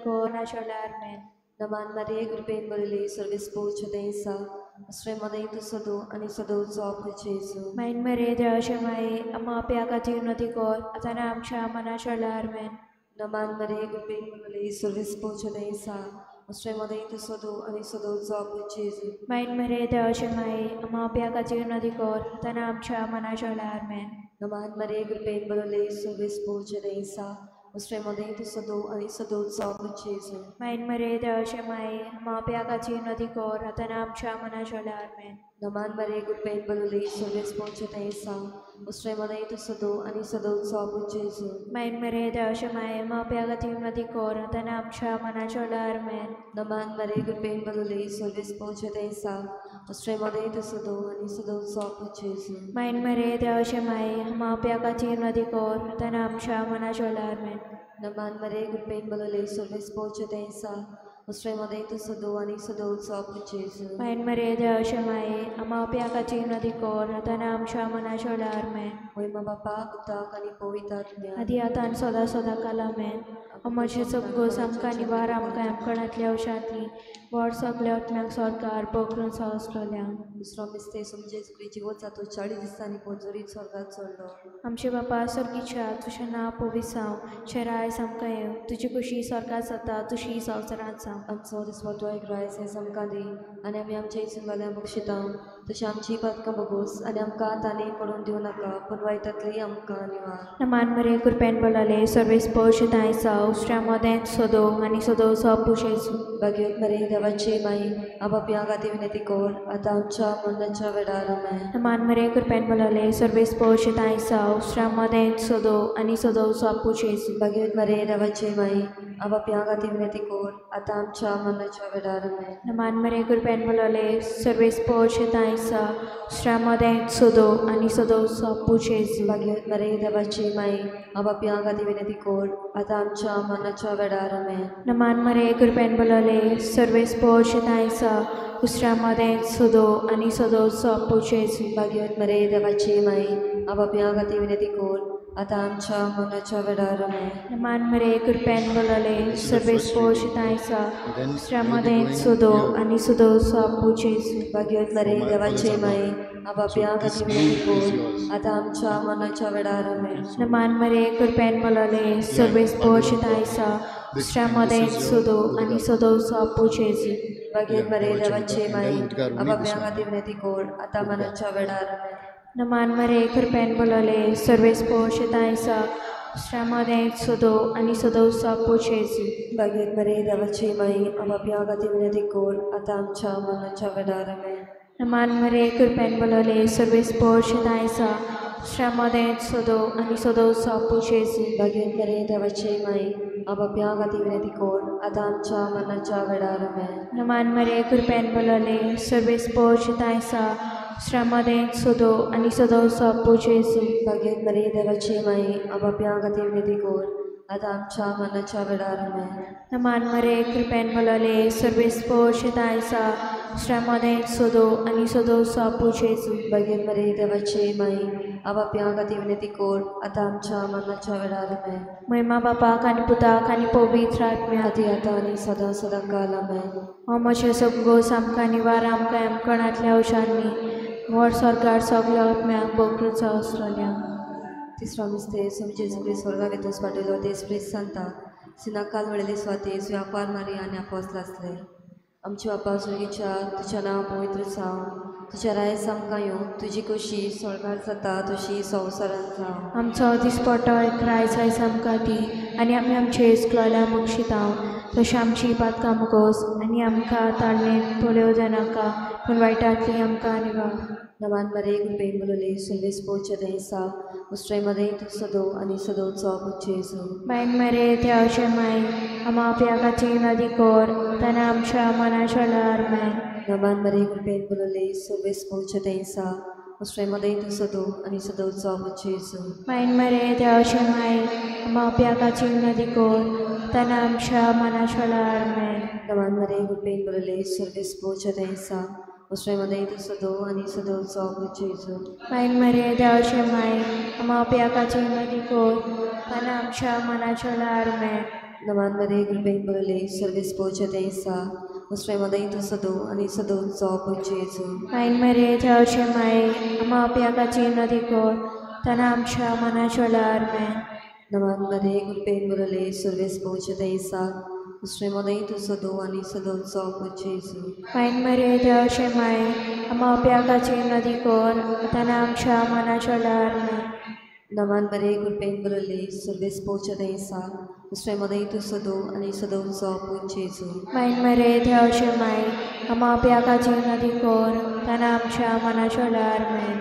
कर नाच्या वेळार आमेन. नमान मरिये कृपेन भरली सर्वेस्पोर छदैसा श्रेमदय तूं सदो आनी सदोचो आपलो जेजू. मायन मरिये देवाचे माये आमा आपल्या खातीर विनवती कर आतां आनी आमच्या मनाच्या वेळार आमेन. नमान मरिये कृपेन भरली सर्वेस्पोर छदैसा श्रेमदय तूं सदो आनी सदोचो आपलो जेजू. मायन मरिये देवाचे माये आमा आपल्या खातीर विनवती कर आतां आनी आमच्या मनाच्या वेळार आमेन. नमान मरिये कृपेन भरली सर्वेस्पोर छदैसा श्रेमदय तूं सदो आनी सदोचो आपलो जेजू. मायन मरिये देवाचे माये आमा आपल्या खातीर विनवती कर आतां आनी आमच्या मनाच्या वेळार आमेन. नमान मरिये कृपेन भरली सर्वेस्पोर छदैसा श्रेमदय तूं सदो आनी सदोचो आपलो जेजू. मायन मरिये देवाचे माये आमा आपल्या खातीर विनवती कर आतां आनी आमच्या मनाच्या वेळार आमेन. नमान मरिये कृपेन भरली सर्वेस्पोर छदैसा श्रेमदय तूं सदो आनी सदोचो आपलो जेजू. मायन मरिये देवाचे माये आमा आपल्या खातीर विनवती कर आतां आनी आमच्या मनाच्या वेळार आमेन. नमान मरिये कृपेन भरली सर्वेस्पोर छदैसा श्रेमदय तूं सदो आनी सदोचो आपलो जेजू. मायन मरिये देवाचे माये आमा आपल्या खातीर विनवती कर आतां आनी आमच्या मनाच्या वेळार आमेन. महिमा बापा पुताक आनी पवित्र आत्म्याक आदी आतां आनी सदां सदां काल आमेन. अमरचे सगळो आमकां निवार आमकां आमकणांतल्या औशांतली व्हड सगल्या आत्म्याक सरकार पोखरून सहसलोल्या. दुसरो मिस्ते समजे जिवो जातो 40 दिसांनी पोजोरीत स्वर्गात चडलो. आमचे बापा स्वर्गीच्या तुजें नांव पवित्र जावं, तुजें राज आमकां येवं, तुजी खुशी स्वर्गात जाता तशी संवसारांत जावं. आमचो दिसवटो एक रायस हें आमकां दी आनी आमी आमच्या इसुनवाल्या बक्षिता तशें आमची पातकां बगोस आनी आमकां तांणी पडून दिवं नाका पूण वायटांतली आमकां निवार. नमान मरिये कृपेन भरलें सर्वेस्पोर तांय जावं, दुसऱ्या मदें सदो आनी सदोचो पुशेजू. भाग्यवत मरिये देवाची माई आपापया खातीर विनंती कर आतां आमच्या मरणाच्या वेळार आमेन. नमान मरिये कृपेन भरलें सर्वेस्पोर तांय जावं, दुसऱ्या मदें सदो आनी सदोचो पुशेजू. भाग्यवत मरिये देवाची माई आपापया खातीर विनंती कर आतां आमच्या मरणाच्या वेळार आमेन. नमान मरिये कृपेन भरलें सर्वेस्पोर तांय जावं, दुसऱ्या मदें सदो आनी सदोचो पुशेजू. भाग्यवत मरिये देवाची माई आपापया खातीर विनंती कर आतां आमच्या मरणाच्या वेळार आमेन. नमान मरिये कृपेन भरलें सर्वेस्पोर तांय जावं, दुसऱ्या मदें सदो आनी सदोचो पुशेजू. भाग्यवत मरिये देवाची माई आपापया खातीर विनंती कर आतां आमच्या मरणाच्या वेळार आमेन. नमान मरिये कृपेन भरलें सर्वेस्पोर तांय जावं, दुसऱ्या मदें सदो आनी सदोचो पुशेजू. भाग्यवत मरिये देवाची माई आपापया खातीर विनंती कर आतां आमच्या मरणाच्या वेळार आमेन. नमान मरिये कृपेन भरलें सर्वेस्पोर तांय जावं, दुसऱ्या मदें सदो आनी सदोचो पुशेजू. भाग्यवत मरिये देवाची माई आपापया खातीर विनंती कर आतां मरणाच्या वेळार आमेन. नमान मरिये कृपेन भरलें सर्वेस्पोर तांय जावं, दुसऱ्या मदें सदो आनी सदोचो पुशेजू. भाग्यवत मरिये देवाची माई आपापया खातीर विनंती कर आतां आमच्या मरणाच्या वेळार आमेन. नमान मरिये कृपेन भरलें सर्वेस्पोर तांय जावं, दुसऱ्या मदें सदो आनी सदोचो पुशेजू. भाग्यवत मरिये देवाची माई आपापया खातीर विनंती कर आतां आमच्या मरणाच्या वेळार आमेन. नमान मरिये कृपेन भरलें सर्वेस्पोर तांय जावं, दुसऱ्या मदें सदो आनी सदोचो पुशेजू. भाग्यवत मरिये देवाची माई आपापया खातीर विनंती कर आतां आमच्या मरणाच्या वेळार आमेन. नमान मरिये कृपेन भरलें सर्वेस्पोर तांय जावं, दुसऱ्या मदें सदो आनी सदोचो पुशेजू. भाग्यवत मरिये देवाची माई आपापया खातीर विनंती कर आतां आमच्या मरणाच्या वेळार आमेन. महिमा बापाक आनी पुताक आनी पवित्र आत्म्याक आदी आतां आनी सदां सदां काल आमेन. हो म्हजें सगळो आमकां निवार आमकां आमकणांतल्या औशांनी व्हड स्वर्गार सगल्या आत्म्याक बोकरूचो आसलोल्या. तिसरो मिस्ते समजे सगळे स्वर्गा वेतोस पाठयलो ते स्प्रीत सांता सिनाकाल म्हणलेले स्वाते सुयापार मारी आनी आपोसला आसले. आमचे बापा स्वर्गीच्या तुज्या नांव पवित्र जावं, तुज्या रायस आमकां येवं, तुजी खोशी स्वर्गार जाता तशी संवसारांत जावं. आमचो दिसपटो एक रायस आयज आमकां दी आनी आमी आमचे इस्कॉला बक्षिता तशें आमची पातकां मुगोस आनी आमकां ताळणेक पळोवं जायनाका पूण वायटांतली आमकां निवार. नमान मरिये कृपेन भरलें सर्वेस्पोर छदैसा श्रेमदय तूं सदो आनी सदोचो जेजू. मायन मरिये देवाचे माई आमा आपल्या खातीर विनवती कर आतां आमच्या मनाच्या वेळार आमेन. नमान मरिये कृपेन भरलें सर्वेस्पोर छदैसा श्रेमदय तूं सदो आनी सदोचो जेजू. मायन मरिये देवाचे माई आमा आपल्या खातीर विनवती कर आतां आमच्या मनाच्या वेळार आमेन. नमान मरिये कृपेन भरलें सर्वेस्पोर छदैसा श्रेमदय तूं सदो आनी सदोचो जेजू. मायन मरिये देवाचे माई आमा आपल्या खातीर विनवती कर आतां आमच्या मनाच्या वेळार आमेन. नमान मरे कृपेन भरले सर्वेस पोच्या तेंसा दुसरे मदें तूं सदो आनी सदोचो जेजू. मायन मरे देवाचे माये आमा अप्याकाची नदी कोर ताना आमच्या मनाच्या वेळार मेन. नमान मरे कृपेन भरले सर्वेस पोच्या तेंसा दुसरे मदें तूं सदो आनी सदोचो जेजू. मायन मरे देवाचे माये आमा अप्याकाची नदी कोर ताना आमच्या मनाच्या वेळार मेन. नमान मरे कृपेन भरले सर्वेस पोच्या तेंसा दुसरे मदें तूं सदो आनी सदोचो जेजू. मायन मरे देवाचे माये आमा अप्याकाची नदी कोर ताना आमच्या मनाच्या वेळार मेन.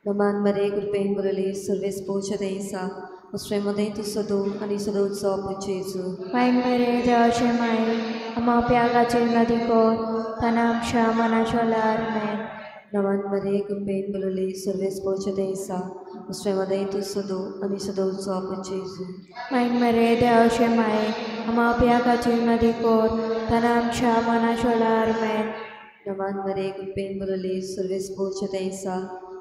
नमान मरे कृपेन भरले सर्वेस पोच्या तेंसा दुसरे मदें तूं सदो आनी सदोचो जेजू. मायन मरे देवाचे माये आमा अप्याकाची नदी कोर ताना आमच्या मनाच्या वेळार मेन. नमान मरे कृपेन भरले सर्वेस पोच्या तेंसा दुसरे मदें तूं सदो आनी सदोचो जेजू. मायन मरे देवाचे माये आमा अप्याकाची नदी कोर ताना आमच्या मनाच्या वेळार मेन. नमान मरे कृपेन भरले सर्वेस पोच्या तेंसा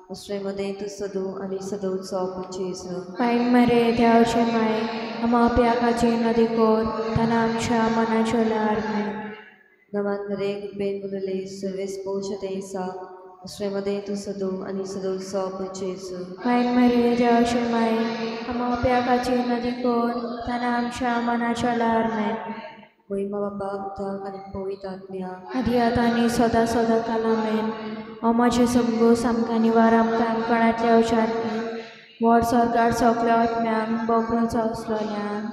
दुसरे मदें तूं सदो आनी सदोचो जेजू. मायन मरे देवाचे माये आमा अप्याकाची नदी कोर ताना आमच्या मनाच्या वेळार मेन. नमान मरे कृपेन भरले सर्वेस पोच्या तेंसा दुसरे मदें तूं सदो आनी सदोचो जेजू. मायन मरे देवाचे माये आमा अप्याकाची नदी कोर ताना आमच्या मनाच्या वेळार मेन. महिमा बापा पुताक आनी पवित्र आत्म्या आदी आतां आनी सदां सदां काला मेन. ओ म्हजें समगोस आमकां निवार आमकां आमकणांतल्या उचारपी व्हड सरकार सगल्या आत्म्यांक बोगरोचो आसलोल्यान.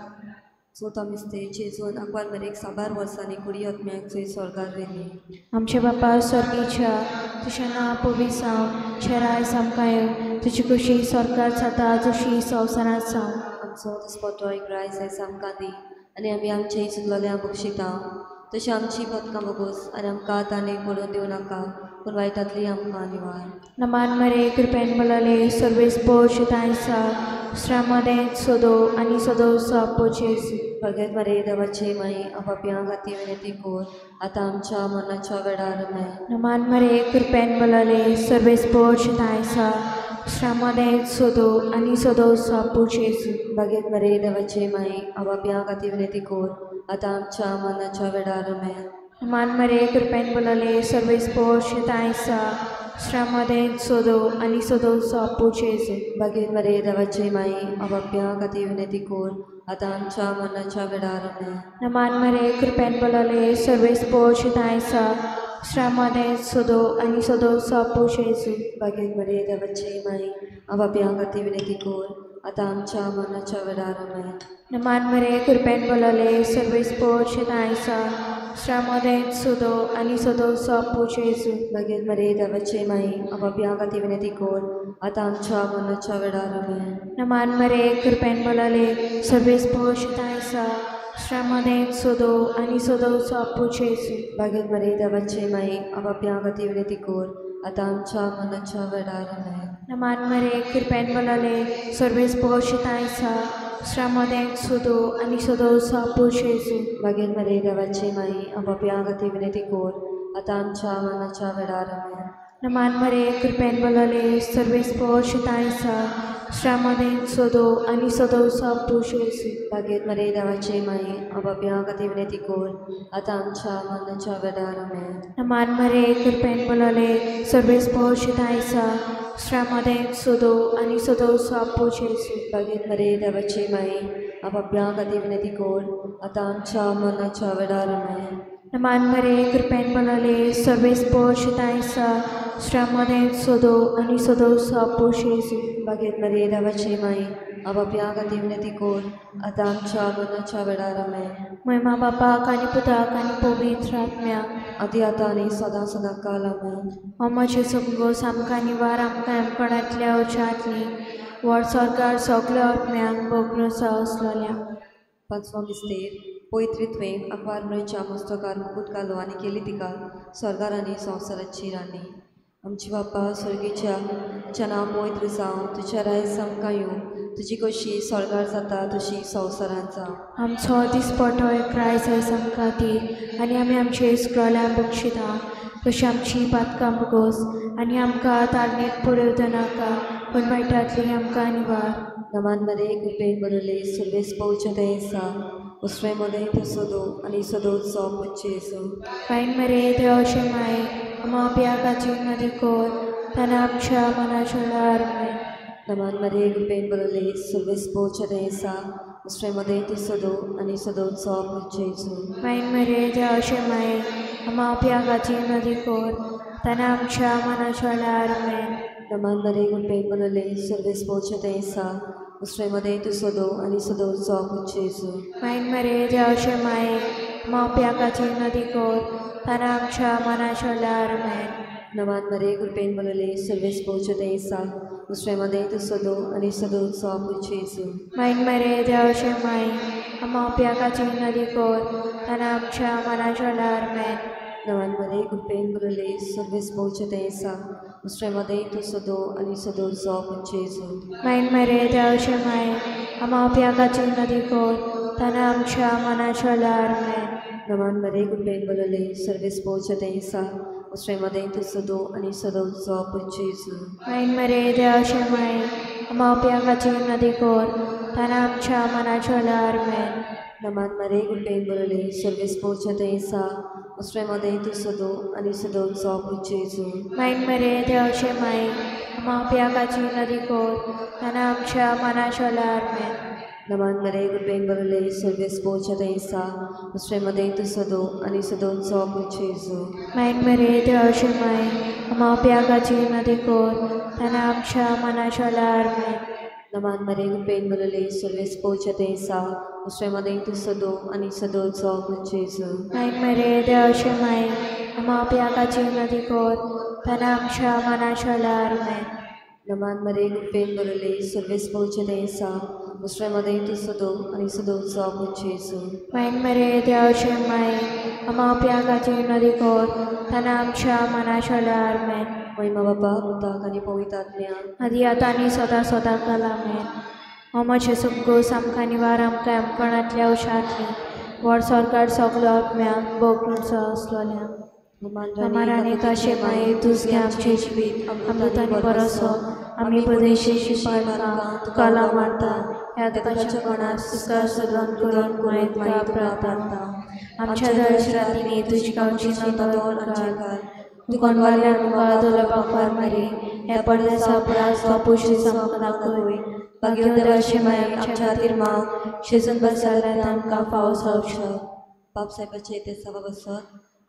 चवथो मिस्तेर जेजून आंकवार मरेक साबार वर्सांनी कुडी आत्म्याक थंय स्वर्गार व्हेली. आमचे बापा स्वर्गीच्या तुजें नांव पवित्र जावं, तुजें राज आमकां येवं, तुजी खुशी स्वर्गार जाता जशी संवसारांत जावं. आमचो दिसपटो एक रायस आयज आमकां दी आनी आमी आमचे चुकलोल्या बक्षिता तशी आमची पदकां बगोस आनी आमकां ताणें पडून दिवं नाका पूण वायटांतली आमकां निवार. नमान मरे कृपेन बोलले सर्वेस पोश तांसा दुसऱ्या मदें सदो आनी सदोचो जेजू. भगत मरे देवाचे माई आपापयां खातीर विनंती कोर आतां आमच्या मरणाच्या वेळार मेन. नमान मरे कृपेन बोलले सर्वेस पोश तांसा दुसऱ्या मदें सदो आनी सदोचो जेजू. भगत मरे देवाचे माई आपापयां खातीर विनंती कोर आतां आमच्या मरणाच्या वेळार मेन. नमान मरे कृपेन बोलले सर्वेस पोश तांसा दुसऱ्या मदें सदो आनी सदोचो जेजू. भगत मरे देवाचे माई आपापयां खातीर विनंती कोर आतां आमच्या मरणाच्या वेळार मेन. नमान मरे कृपेन बोलले सर्वेस पोश तांसा दुसऱ्या मदें सदो आनी सदोचो जेजू. भगत मरे देवाचे माई आपापयां खातीर विनंती कोर आतां आमच्या मरणाच्या वेळार मेन. नमान मरे कृपेन बोलले सर्वेस पोश तांसा दुसऱ्या मदें सदो आनी सदोचो जेजू. भगत मरे देवाचे माई आपापयां खातीर विनंती कोर आतां आमच्या मरणाच्या वेळार मेन. नमान मरे कृपेन बोलले सर्वेस पोश तांसा दुसऱ्या मदें सदो आनी सदोचो जेजू. भगत मरे देवाचे माई आपापयां खातीर विनंती कोर आतां आमच्या मरणाच्या वेळार मेन. नमान मरे कृपेन बोलले सर्वेस पोश तांसा दुसऱ्या मदें सदो आनी सदोचो जेजू. भगत मरे देवाचे माई आपापयां खातीर विनंती कोर आतां आमच्या मरणाच्या वेळार मेन. नमान मरे कृपेन बोलले सर्वेस पोश तांसा दुसऱ्या मदें सदो आनी सदोचो जेजू. भगत मरे देवाचे माई आपापयां खातीर विनंती कोर आतां आमच्या मरणाच्या वेळार मेन. नमान मरे कृपेन बोलले सर्वेस पोश तांसा दुसऱ्या मदें सदो आनी सदोचो जेजू. भगत मरे देवाचे माई आपापयां खातीर विनंती कोर आतां आमच्या मरणाच्या वेळार मेन. नमान मरे कृपेन बोलले सर्वेस पोश तांसा दुसऱ्या मदें सदो आनी सदोचो जेजू. भगत मरे देवाचे माई आपापयां खातीर विनंती कोर आतां आमच्या मरणाच्या वेळार मेन. महिमा बापाक आनी पुताक आनी पवित्र आत्म्याक आदी आतां आनी सदां सदां काल आमेन. ओ म्हजें समगोस आमकां निवार आमकां आमकणांतल्या उचांतली व्हड सरकार सगल्या आत्म्यांक बोगरोचो आसलोल्या. पांचवो मिस्तेर पवित्रित्वें आंकवार मरेच्या मस्तकार मुकूट घालो आनी केली तिका स्वर्गार आनी संवसाराची राणी. आमची बापा स्वर्गीच्या तुज्या नांव पवित्र जावं, तुज्या रायस आमकां येवं, तुजी कशी स्वर्गार जाता तशी संवसारांत जावं. आमचो दिसपटो एक रायस आयज आमकां दी आनी आमी आमचे इस्कोलां बक्षिता तशी आमची पातकां बगोस आनी आमकां तारणेक पडोवं नाका पूण वायटांतली आमकां निवार. नमान मरे कृपेन बरले सर्वेस पवच्या दयेसा उसरे मदें तूं सदो आनी सदोचो पूत जेजू. बायन मरे देवाचे माये आमा प्याकाची नदी कोर ताणें आमच्या मनाच्या वेळार मेन. नमान मरे कृपेन बरले सर्वेस पोचते आसा उसरे मदें तूं सदो आनी सदोचो पूत जेजू. बायन मरे देवाचे माये आमा प्याकाची नदी कोर ताणें आमच्या मनाच्या वेळार मेन. नमान मरे कृपेन बरले सर्वेस पोचते आसा उसरे मदें तूं सदो आनी सदोचो पूत जेजू. बायन मरे देवाचे माये आमा प्याकाची नदी कोर ताणें आमच्या मनाच्या वेळार मेन. नमान मरे कृपेन बरले सर्वेस पोचते आसा उसरे मदें तूं सदो आनी सदोचो पूत जेजू. बायन मरे देवाचे माये आमा प्याकाची नदी कोर ताणें आमच्या मनाच्या वेळार मेन. नमान मरे कृपेन बरले सर्वेस पोचते आसा उसरे मदें तूं सदो आनी सदोचो पूत जेजू. बायन मरे देवाचे माये आमा प्याकाची नदी कोर ताणें आमच्या मनाच्या वेळार मेन. नमान मरे कृपेन बरले सर्वेस पोचते आसा उसरे मदें तूं सदो आनी सदोचो पूत जेजू. बायन मरे देवाचे माये आमा प्याकाची नदी कोर ताणें आमच्या मनाच्या वेळार मेन. नमान मरे कृपेन बरले सर्वेस पोचते आसा उसरे मदें तूं सदो आनी सदोचो पूत जेजू. बायन मरे देवाचे माये आमा प्याकाची नदी कोर ताणें आमच्या मनाच्या वेळार मेन. नमान मरे कृपेन बरले सर्वेस पोचते आसा उसरे मदें तूं सदो आनी सदोचो पूत जेजू. बायन मरे देवाचे माये आमा प्याकाची नदी कोर ताणें आमच्या मनाच्या वेळार मेन. नमान मरे कृपेन बरले सर्वेस पोचते आसा उसरे मदें तूं सदो आनी सदोचो पूत जेजू. बायन मरे देवाचे माये आमा प्याकाची नदी कोर ताणें आमच्या मनाच्या वेळार मेन. नमान मरे कृपेन बरले सर्वेस पोचते आसा उसरे मदें तूं सदो आनी सदोचो पूत जेजू. बायन मरे देवाचे माये आमा प्याकाची नदी कोर ताणें आमच्या मनाच्या वेळार मेन. महिमा बापा पुताक आनी पवित्र आत्म्याक आदी आतां आनी सदां सदां काला मेन. हो म्हजें सुखगोस आमकां निवार आमकां आमकणांतल्या उशांतली व्हड सरकार सगलो आत्म्याक भोगणचो आसलोल्या. अमाराने काशे माये तुजगे आमचे जिवीत अमृत आनी बरोसो आमी प्रदेशी शिपायकां तुका मारता ह्या दुखाच्या कोणाक सुस्कार सदन करून माये तुका प्रार्थना. आमच्या दर्शरातींनी तुजी गांवची नोंदवण घाल दुकानवाल्यान मुखार दवरपाक मारी ह्या पडदेसा परास बापूशी आमकां दाखय भाग्य देवाचे माये आमच्या खातीर माग शेजून बसल्यार आमकां फावो जावचो. बाप साहेबाचे ते सभा बसत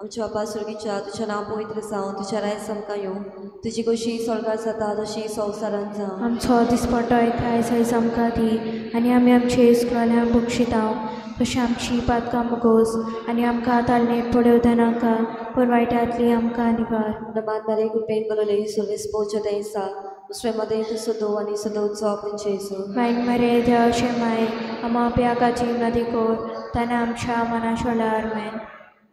आमच्या बापा सुर्गीच्या तुज्या नांव पवित्र जावं तुज्या रायस आमकां येवं तुजी कशी स्वर्गार जाता तशी संवसारांत जावं. आमचो दिसपटो एकाय सायज आमकां दी आनी आमी आमचे इस्कोलां बक्षितां तशें आमची पातकां मुगोस आनी आमकां तालनेत पडोवं नाका पूण वायटांतली आमकां निवार. नमान मरे कृपेन बरले सर्वेस पोचते आसा उसरे मदें तूं सदो आनी सदोचो पूत जेजू. बायन मरे देवाचे माये आमा प्याकाची नदी कोर ताणें आमच्या मनाच्या वेळार मेन.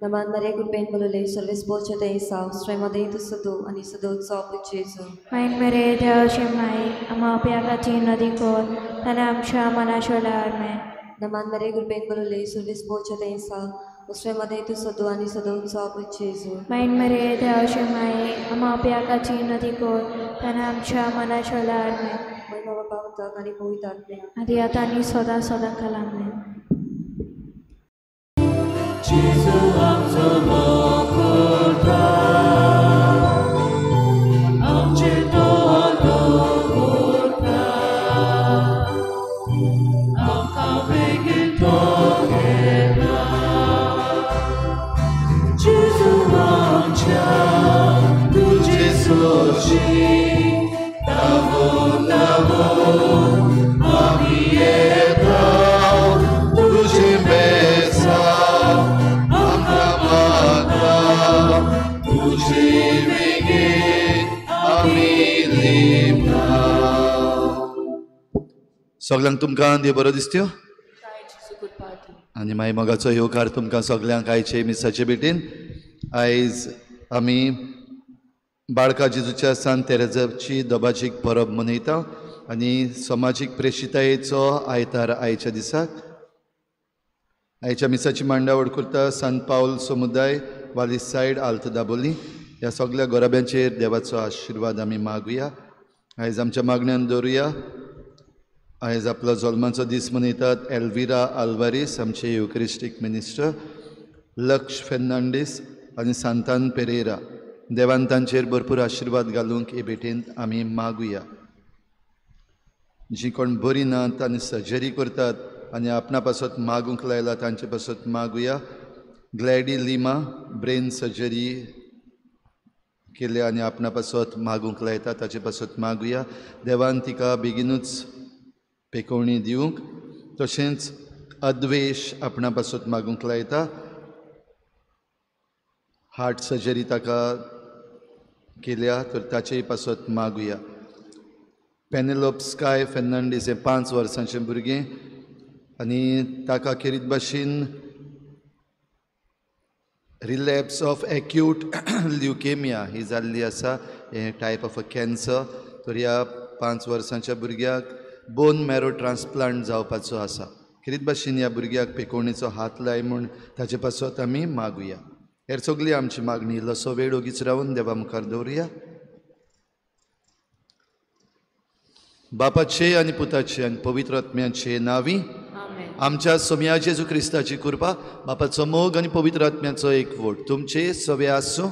नमान मरे कृपेन बरले सर्वेस पोचते आसा उसरे मदें तूं सदो आनी सदोचो पूत जेजू. बायन मरे देवाचे माये आमा प्याकाची नदी कोर ताणें आमच्या मनाच्या वेळार मेन. नमान मरे कृपेन बरले सर्वेस पोचते आसा उसरे मदें तूं सदो आनी सदोचो पूत जेजू. बायन मरे देवाचे माये आमा प्याकाची नदी कोर ताणें आमच्या मनाच्या वेळार मेन. महिमा बापा पुताक आनी पवित्र आत्म्याक आदी आतां आनी सदां सदां काला मेन. जेजू आमचो मोगोता आमचेर तो दवरता आमकां बेगीन तो घेता. जेजू आमच्या तुजे सोशी धांवून धांवून आमी येता तुजे बेसा सगळ्यांक तुमकां देव बरो दिसत्यो आनी मागीर मोगाचो येवकार तुमकां सगळ्यांक आयचे मिसाचे भेटीन. आयज आमी बाळका जेजूच्या सांत तेरेजाची दबाजीक परब मनयता आनी समाजीक प्रेशितायेचो आयतार आयच्या दिसाक. आयच्या मिसाची मांडावळ करता सांत पावल समुदाय वाली सायड आल्त दाबोली. ह्या सगळ्या गोराब्यांचेर देवाचो आशिर्वाद आमी मागुया. आयज आमच्या मागण्यान दवरुया आयज आपलो जल्माचो दीस मनयतात एल्विरा आल्वारीस आमचे युक्रिस्टीक मिनिस्टर, लक्ष फेर्नांडीस आनी सांतान पेरेरा. देवान तांचेर भरपूर आशिर्वाद घालूंक हे भेटेंत आमी मागुया. जी कोण बरी नात आनी सर्जरी करतात आनी आपणा पासत मागूंक लायला तांचे पासत मागुया. ग्लॅडी लिमा ब्रेन सर्जरी केल्या आनी आपणा पासत मागूंक लायता ताचे पासत मागुया. देवान तिका बेगीनूच पेकोवणी दिवंक. तशेंच अद्वेश आपणा पासत मागूंक लायता, हार्ट सर्जरी ताका केल्या तर ताचेय पासत मागुया. पेनेलोप स्काय फेर्नांडीस हें 5 वर्सांचें भुरगें आनी ताका खेरीत भाशेन रिलॅप्स ऑफ एक्यूट ल्युकेमिया ही जाल्ली आसा, हें टायप ऑफ अ कॅन्सर. तर ह्या 5 वर्सांच्या भुरग्याक बोन मॅरो ट्रान्सप्लांट जावपाचो आसा. खेरीत भाशेन ह्या भुरग्याक पेकोवणेचो हात लाय म्हूण ताचे पासत आमी मागुया. हेर सगळी आमची मागणी इल्लोसो वेळ ओगीच रावन देवा मुखार दवरुया. बापाचे आनी पुताचे आनी पवित्र आत्म्याचे नांवी आमच्या सोम्या जेजू क्रिस्ताची कृपा, बापाचो मोग आनी पवित्र आत्म्याचो एकवट तुमचे सवे आसूं.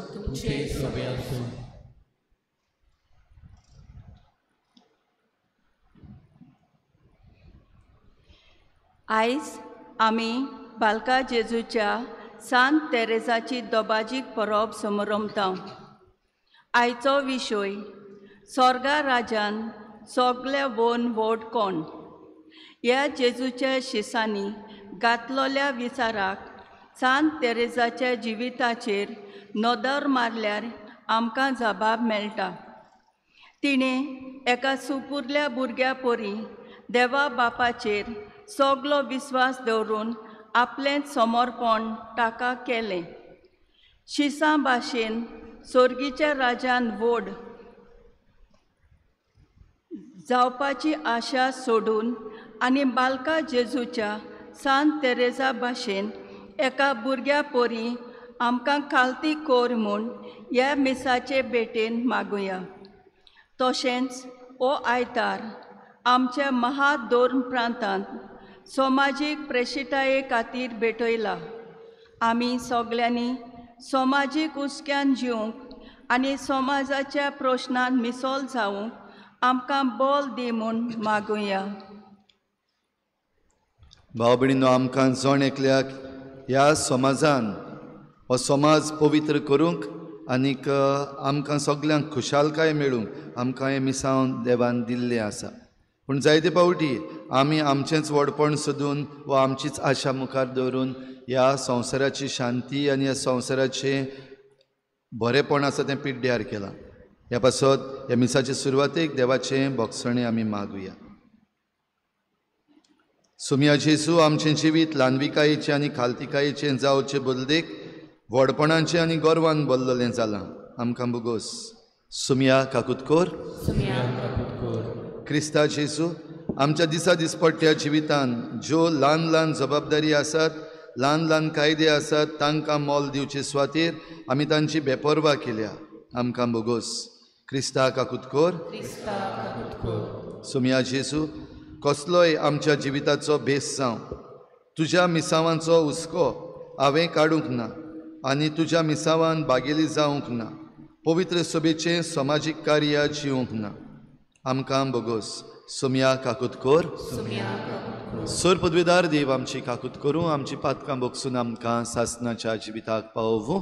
आयज आमी बालका जेजूच्या सांत तेरेजाची दोबाजीक परब समरमता. आयचो विशय स्वर्गा राजान सगल्या वोन व्हड कोण. ह्या जेजूच्या शिसांनी घातलोल्या विचाराक सांत तेरेजाच्या जिविताचेर नदर मारल्यार आमकां जबाब मेळटा. तिणें एका सुपुरल्या भुरग्या परी देवा बापाचेर सगलो विस्वास दवरून आपलें समर्पण ताका केलें. शिसां भाशेन सोर्गीच्या राजान व्हड जावपाची आशा सोडून आनी बालका जेजूच्या सांत तेरेजा भाशेन एका भुरग्या परी आमकां खालती कोर म्हूण ह्या मिसाचे भेटेन मागुया. तशेंच हो आयतार आमच्या महाधोर्म प्रांतांत समाजीक प्रेशिताये खातीर भेटयला. आमी सगल्यांनी समाजीक हुस्क्यान जिवंक आनी समाजाच्या प्रश्नान मिसोल जावंक आमकां बल दी म्हूण मागुया. भाव भयणींनो, आमकां जण एकल्याक ह्या समाजान हो समाज पवित्र करूंक आनीक आमकां सगल्यांक खुशालकाय मेळूंक आमकां हें मिसांव देवान दिल्लें आसा. पूण जायते फावटी आमी आमचेंच व्हडपण सोदून वा आमचीच आशा मुखार दवरून ह्या संवसाराची शांती आनी ह्या संवसाराचें बरेंपण आसा तें पिड्ड्यार केलां. ह्या पासत ह्या मिसाचे सुरवातेक देवाचें भोगसणें आमी मागुया. सोमया जेजू, आमचें जिवीत ल्हानविकायेचें आनी खालतिकायेचें जावचें बदलेक व्हडपणाचें आनी गर्वान भरलेलें जालां. आमकां बोगोस. सोमया काकूत कोर. क्रिस्ता जेजू, आमच्या दिसा दिसपट्ट्या जिवितान ज्यो ल्हान ल्हान जबाबदारी आसात, ल्हान ल्हान कायदे आसात, तांकां मोल दिवचे सुवातेर आमी तांची बेपर्वा केल्या. आमकां बोगोस. क्रिस्ता काकूत कोर. सोमया जेजू, कसलोय आमच्या जिविताचो भेस जावं, तुज्या मिसावांचो हुस्को हांवें काडूंक ना आनी तुज्या मिसावान बागेली जावंक ना, पवित्र सभेचें समाजीक कार्य जिवंक ना. आमकां बोगोस. सोमया काकूत कोर. सर पदवेदार देव आमची काकूत करूं, आमची पातकां बोगसून आमकां सासनाच्या जिविताक पावोवं.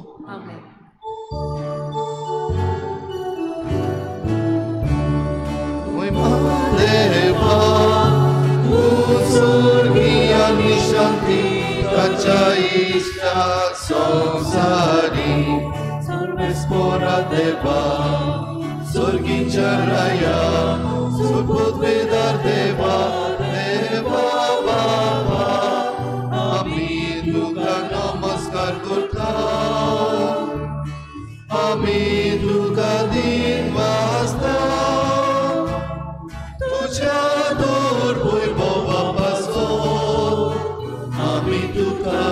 देवा देवा बाबा, आमी तुका नमस्कार करता, आमी तुका दिन वाजता, तुज्या दुर्वैभवा पासून आमी तुका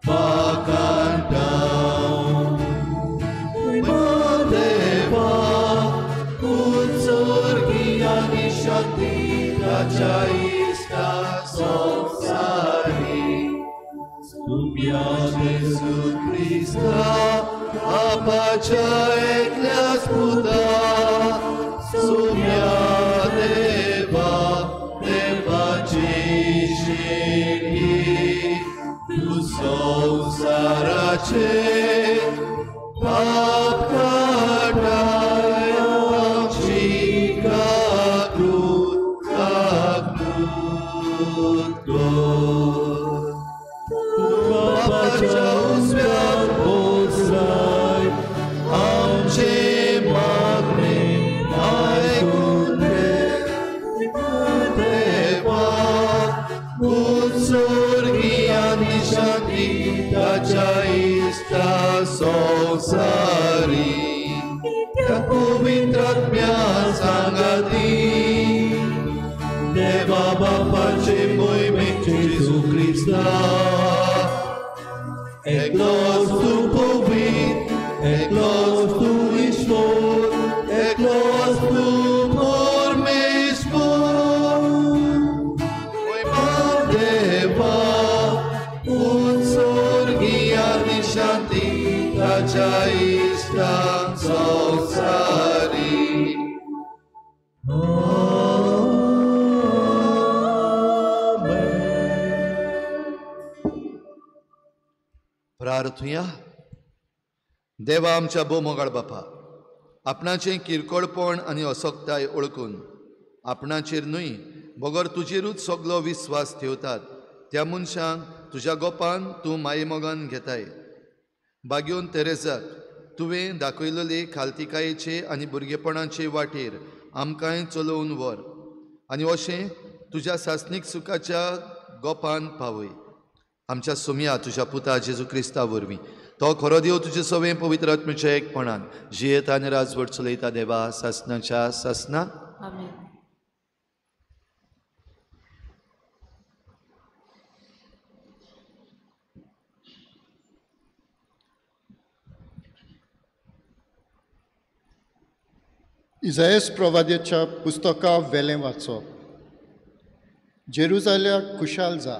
पाकांटा. देवा, उत्सर्गी आनी शांती ताच्या जेजू क्रिस्ता बापाच्या एकल्याच पुता सोम्या देवा देवाची शिरगी तूं संवसाराचे पाप काडाय आमची काकूत काकूत कर. तूं बापाच्या उजव्याक बसलाय आमचे मागणे आयकून घे देवा. उत्सर्गियांनी शांती ताच्या इश्टा संवसारी त्या पवित्र आत्म्या सांगाती देवा बापाचे मोहिमेक जेजू क्रिस्ता एकलोच तूं पवित्र एकलोच तूं ईश्वर एकलोच तूं परमेश्वर मोहिमा देवा उत्सर्गियांनी शांती ताच्या इश्टा संवसारी. प्रार्थुया. देवा आमच्या भोव मोगाळ बापा, आपणाचें किरकोळपण आनी असक्ताय ओळखून आपणाचेर न्हय बगर तुजेरूच सगलो विस्वास ठेवतात त्या मनशांक तुज्या गोपान तूं मायेमोगान घेताय. बागेवन तेरेजाक तुवें दाखयलेले खालतिकायेचे आनी भुरगेपणाचे वाटेर आमकांय चलोवन व्हर आनी अशें तुज्या सासणीक सुखाच्या गोपान पावय. आमच्या सोम्या तुज्या पुता जेजू क्रिस्ता वरवीं तो खरो देव तुजे सवें पवित्र आत्म्याच्या एकपणान जियेता आनी राजवट चलयता देवा सासनाच्या सासना. आमेन. इजायस प्रवाद्याच्या पुस्तका वेलें वाचप. जेरुजाल्याक खुशाल जा,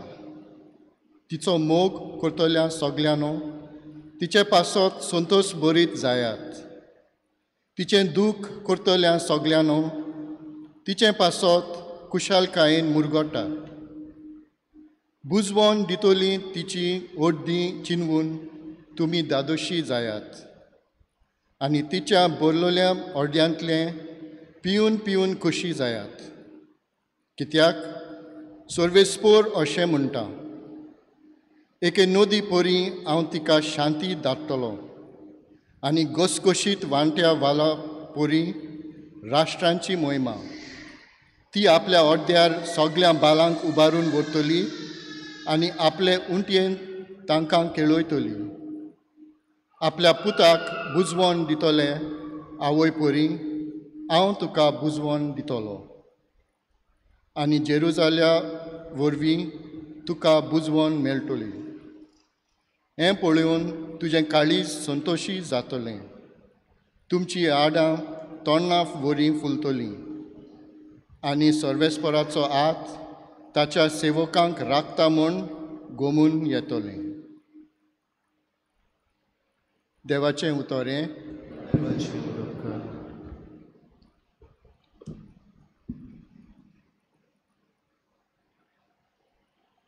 तिचो मोग करतल्या सगल्यांनो तिचे पासत संतोश बरीत जायात. तिचें दूख करतल्या सगल्यांनो तिचे पासत खुशालकायेन मुरगोटात. बुजवण दितली तिची अर्दी चिनवून तुमी दादोशी जायात आनी तिच्या बरलेल्या अर्द्यांतलें पिवन पिवन खोशी जायात. कित्याक सर्वेस्पोर अशें म्हणटा, एके नदी परी हांव तिका शांती धाडटलो आनी घसघशीत वांट्या वाला परी राष्ट्रांची मोहिमा. ती आपल्या अर्द्यार सगल्या बालांक उबारून व्हरतली आनी आपले उंटयेन तांकां खेळयतली. आपल्या पुताक बुजवण दितले आवय परी हांव तुका बुजवण दितलो आनी जेरुजाल्या वरवीं तुका बुजवण मेळटली. हें पळोवन तुजें काळीज संतोशी जातलें, तुमची आडां तोंडा वरी फुलतलीं आनी सर्वेस्पराचो हात ताच्या सेवकांक राखता म्हूण गोमून येतलें. देवाचें उतर हें.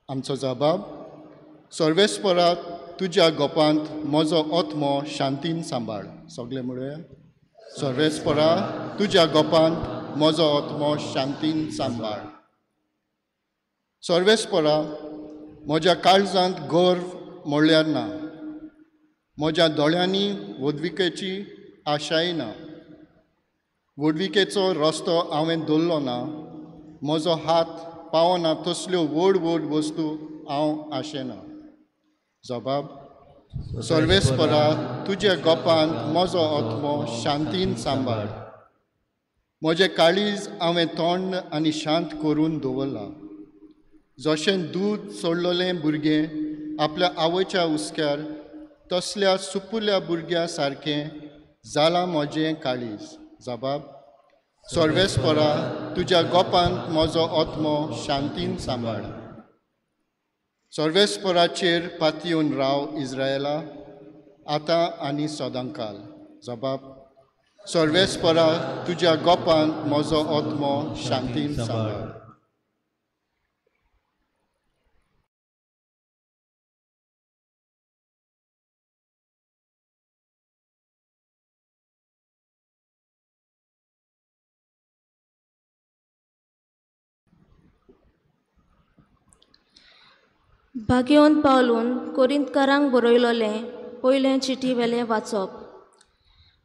आमचो जबाब, सर्वेस्परा तुज्या गोपांत म्हजो आत्मो शांतीन सांबाळ. सगळे म्हणूया, सर्वेस्परा तुज्या गोपांत म्हजो आत्मो शांतीन सांबाळ. सर्वेस्परा म्हज्या काळजांत गर्व म्हणल्यार ना, म्हज्या दोळ्यांनी व्हडविकेची आशाय ना. व्हडविकेचो रस्तो हांवें दवरलो ना, म्हजो हात पावना तसल्यो व्हड व्हड वस्तू हांव आशेना. जबाब, सर्वेस्परा तुज्या गोपांत म्हजो आत्मो शांतीन सांबाळ. म्हजें काळीज हांवें थंड आनी शांत करून दवरलां. जशें दूद सोडलेलें भुरगें आपल्या आवयच्या हुस्क्यार तसल्या सुपुल्ल्या भुरग्या सारकें जालां म्हजें काळीज. जबाब, सर्वेस्परा तुज्या गोपांत म्हजो आत्मो शांतीन सांबाळ. सर्वेस्पराचेर पातयेवन राव इस्रायला, आतां आनी सदांकाल. जबाब: सर्वेस्परा, तुज्या गोपान म्हजो आत्मो शांतीन सांबाळ. भाग्यवंत पावलून कोरिंतकारांक बरयलोलें पयलें चिटी वेलें वाचप.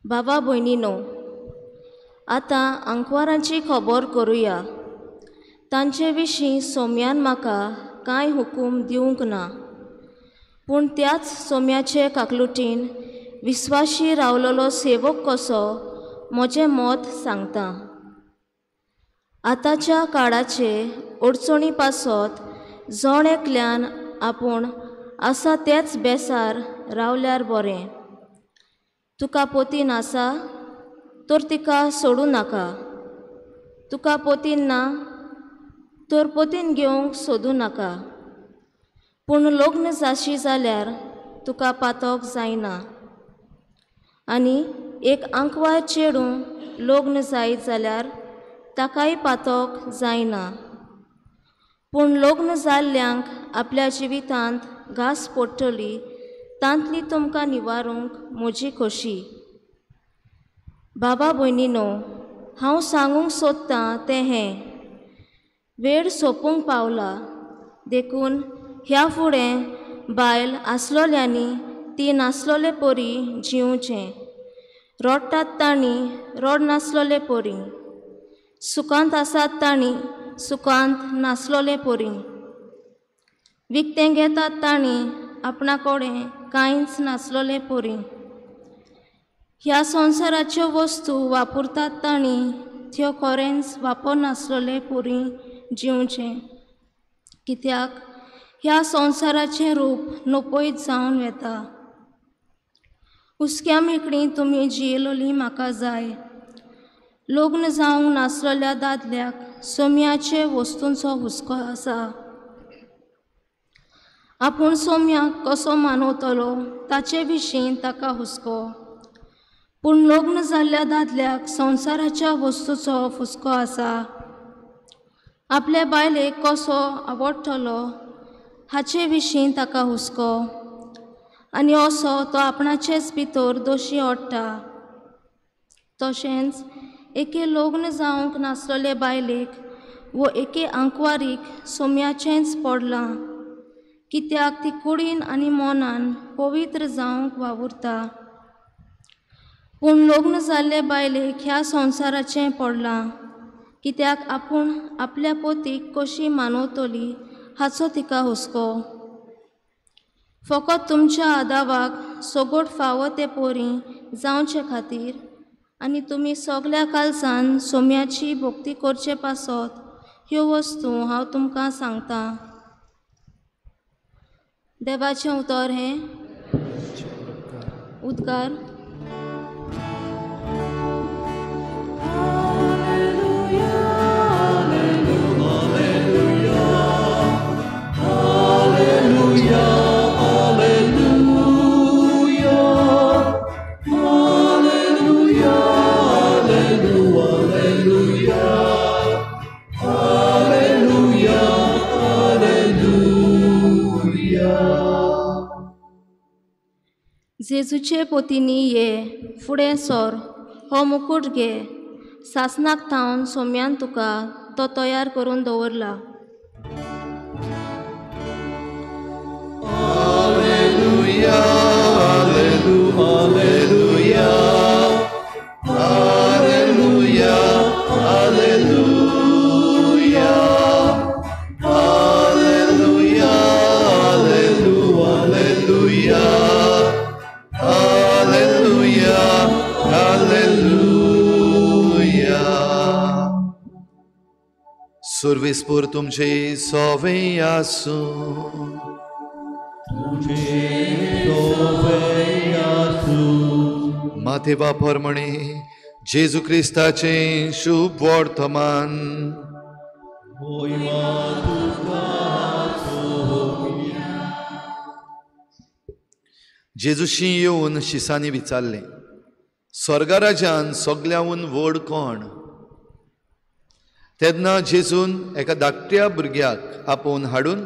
बाबा भयणीनो, आतां आंकवारांची खबर करुया. तांचे विशीं सोम्यान म्हाका कांय हुकूम दिवंक ना, पूण त्याच सोम्याचे काकलुटीन विस्वाशी रावलोलो सेवक कसो म्हजें मत सांगता. आतांच्या काळाचे अडचणी पासत जण एकल्यान आपूण आसा तेच बेसार रावल्यार बरें. तुका पोतीन आसा तर तिका सोडूं नाका, तुका पोतीन ना तर पोतीन घेवंक सोदूं नाका. पूण लग्न जाशी जाल्यार तुका पातक जायना, आनी एक आंकवार चेडूं लग्न जायत जाल्यार ताकाय पातक जायना. पूण लग्न जाल्ल्यांक आपल्या जिवितांत घास पडटली तांतली तुमकां निवारूंक म्हजी खोशी. बाबा भयणीनो, हांव सांगूंक सोदतां तें हें, वेळ सोंपूंक पावला, देखून ह्या फुडें बायल आसलोल्यांनी ती नासलोले परी जिवचें, रडटात तांणी रड नासलोले परी, सुखांत आसात तांणी सुखांत नासलोले परी, विकतें घेतात तांणी आपणा कडेन कांयच नासलोले परी, ह्या संवसाराच्यो वस्तू वापरतात तांणी त्यो खरेंच वापरनासलोले परी जिवचें. कित्याक ह्या संवसाराचें रूप नपयत जावन वेता. हुसक्या मेकळी तुमी जियेलोली म्हाका जाय. लग्न जावंक नासलोल्या दादल्याक सोम्याचे वस्तूंचो हुस्को आसा. आपूण सोम्याक कसो मानवतलो ताचे विशीं ताका हुस्को, पूण लग्न जाल्ल्या दादल्याक संवसाराच्या वस्तूचो हुस्को आसा. आपले बायलेक कसो आवडटलो हाचे विशीं ताका हुस्को, आनी असो तो आपणाचेच भितर दोशी ओडटा. तशेंच एके लग्न जावंक नासलोले बायलेक वो एके आंकवारीक सोम्याचेंच पडलां, कित्याक ती कुडीन आनी मनान पवित्र जावंक वावुरता. पूण लग्न जाल्ले बायलेक ह्या संवसाराचें पडलां, कित्याक आपूण आपल्या पोतीक कशी मानवतली हाचो तिका हुस्को. फकत तुमच्या आदावाक सगट फावो ते पोरी जावचे खातीर आनी तुमी सगल्या कालसान सोम्याची भक्ती करचे पासत ह्यो वस्तू हांव तुमकां सांगतां. देवाचें उतर हें. उद्गार. जेजूचे पोतीनी ये, फुडें सर, हो मुकूट घे, सासनाक थावन सोम्यान तुका तो तयार करून दवरला. Alleluia, alleluia, alleluia, alleluia, alleluia, alleluia, alleluia, alleluia. सुर्विस्पूर तुमचे सोवे आसूं. माथे वापर म्हणे जेजू क्रिस्ताचें शुभ वर्तमान. जेजूशी येवन शिसांनी विचारलें, स्वर्गराजान सगल्यांहून व्हड कोण? तेन्ना जेजून एका धाकट्या भुरग्याक आपोवन हाडून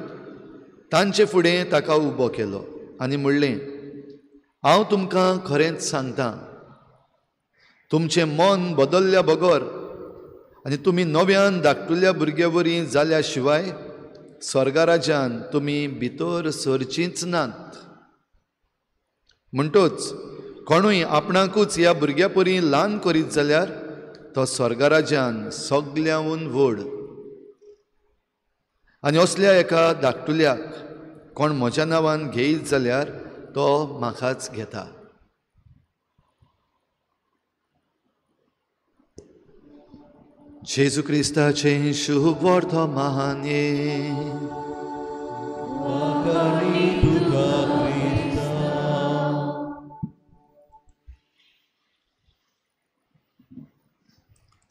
तांचे फुडें ताका उबो केलो आनी म्हणलें, हांव तुमकां खरेंच सांगता, तुमचें मन बदल्ल्या बगर आनी तुमी नव्यान धाकटुल्या भुरग्या वरी जाल्या शिवाय स्वर्गराजान तुमी भितर सरचींच नात. म्हणटोच कोणूय आपणाकूच ह्या भुरग्या परी ल्हान करीत जाल्यार तो स्वर्गराजान सगल्यांहून व्हड. आनी असल्या एका धाकटुल्याक कोण म्हज्या नांवान घेयत जाल्यार तो म्हाकाच घेता. जेजू क्रिस्ताचें शुभ वर्तमान.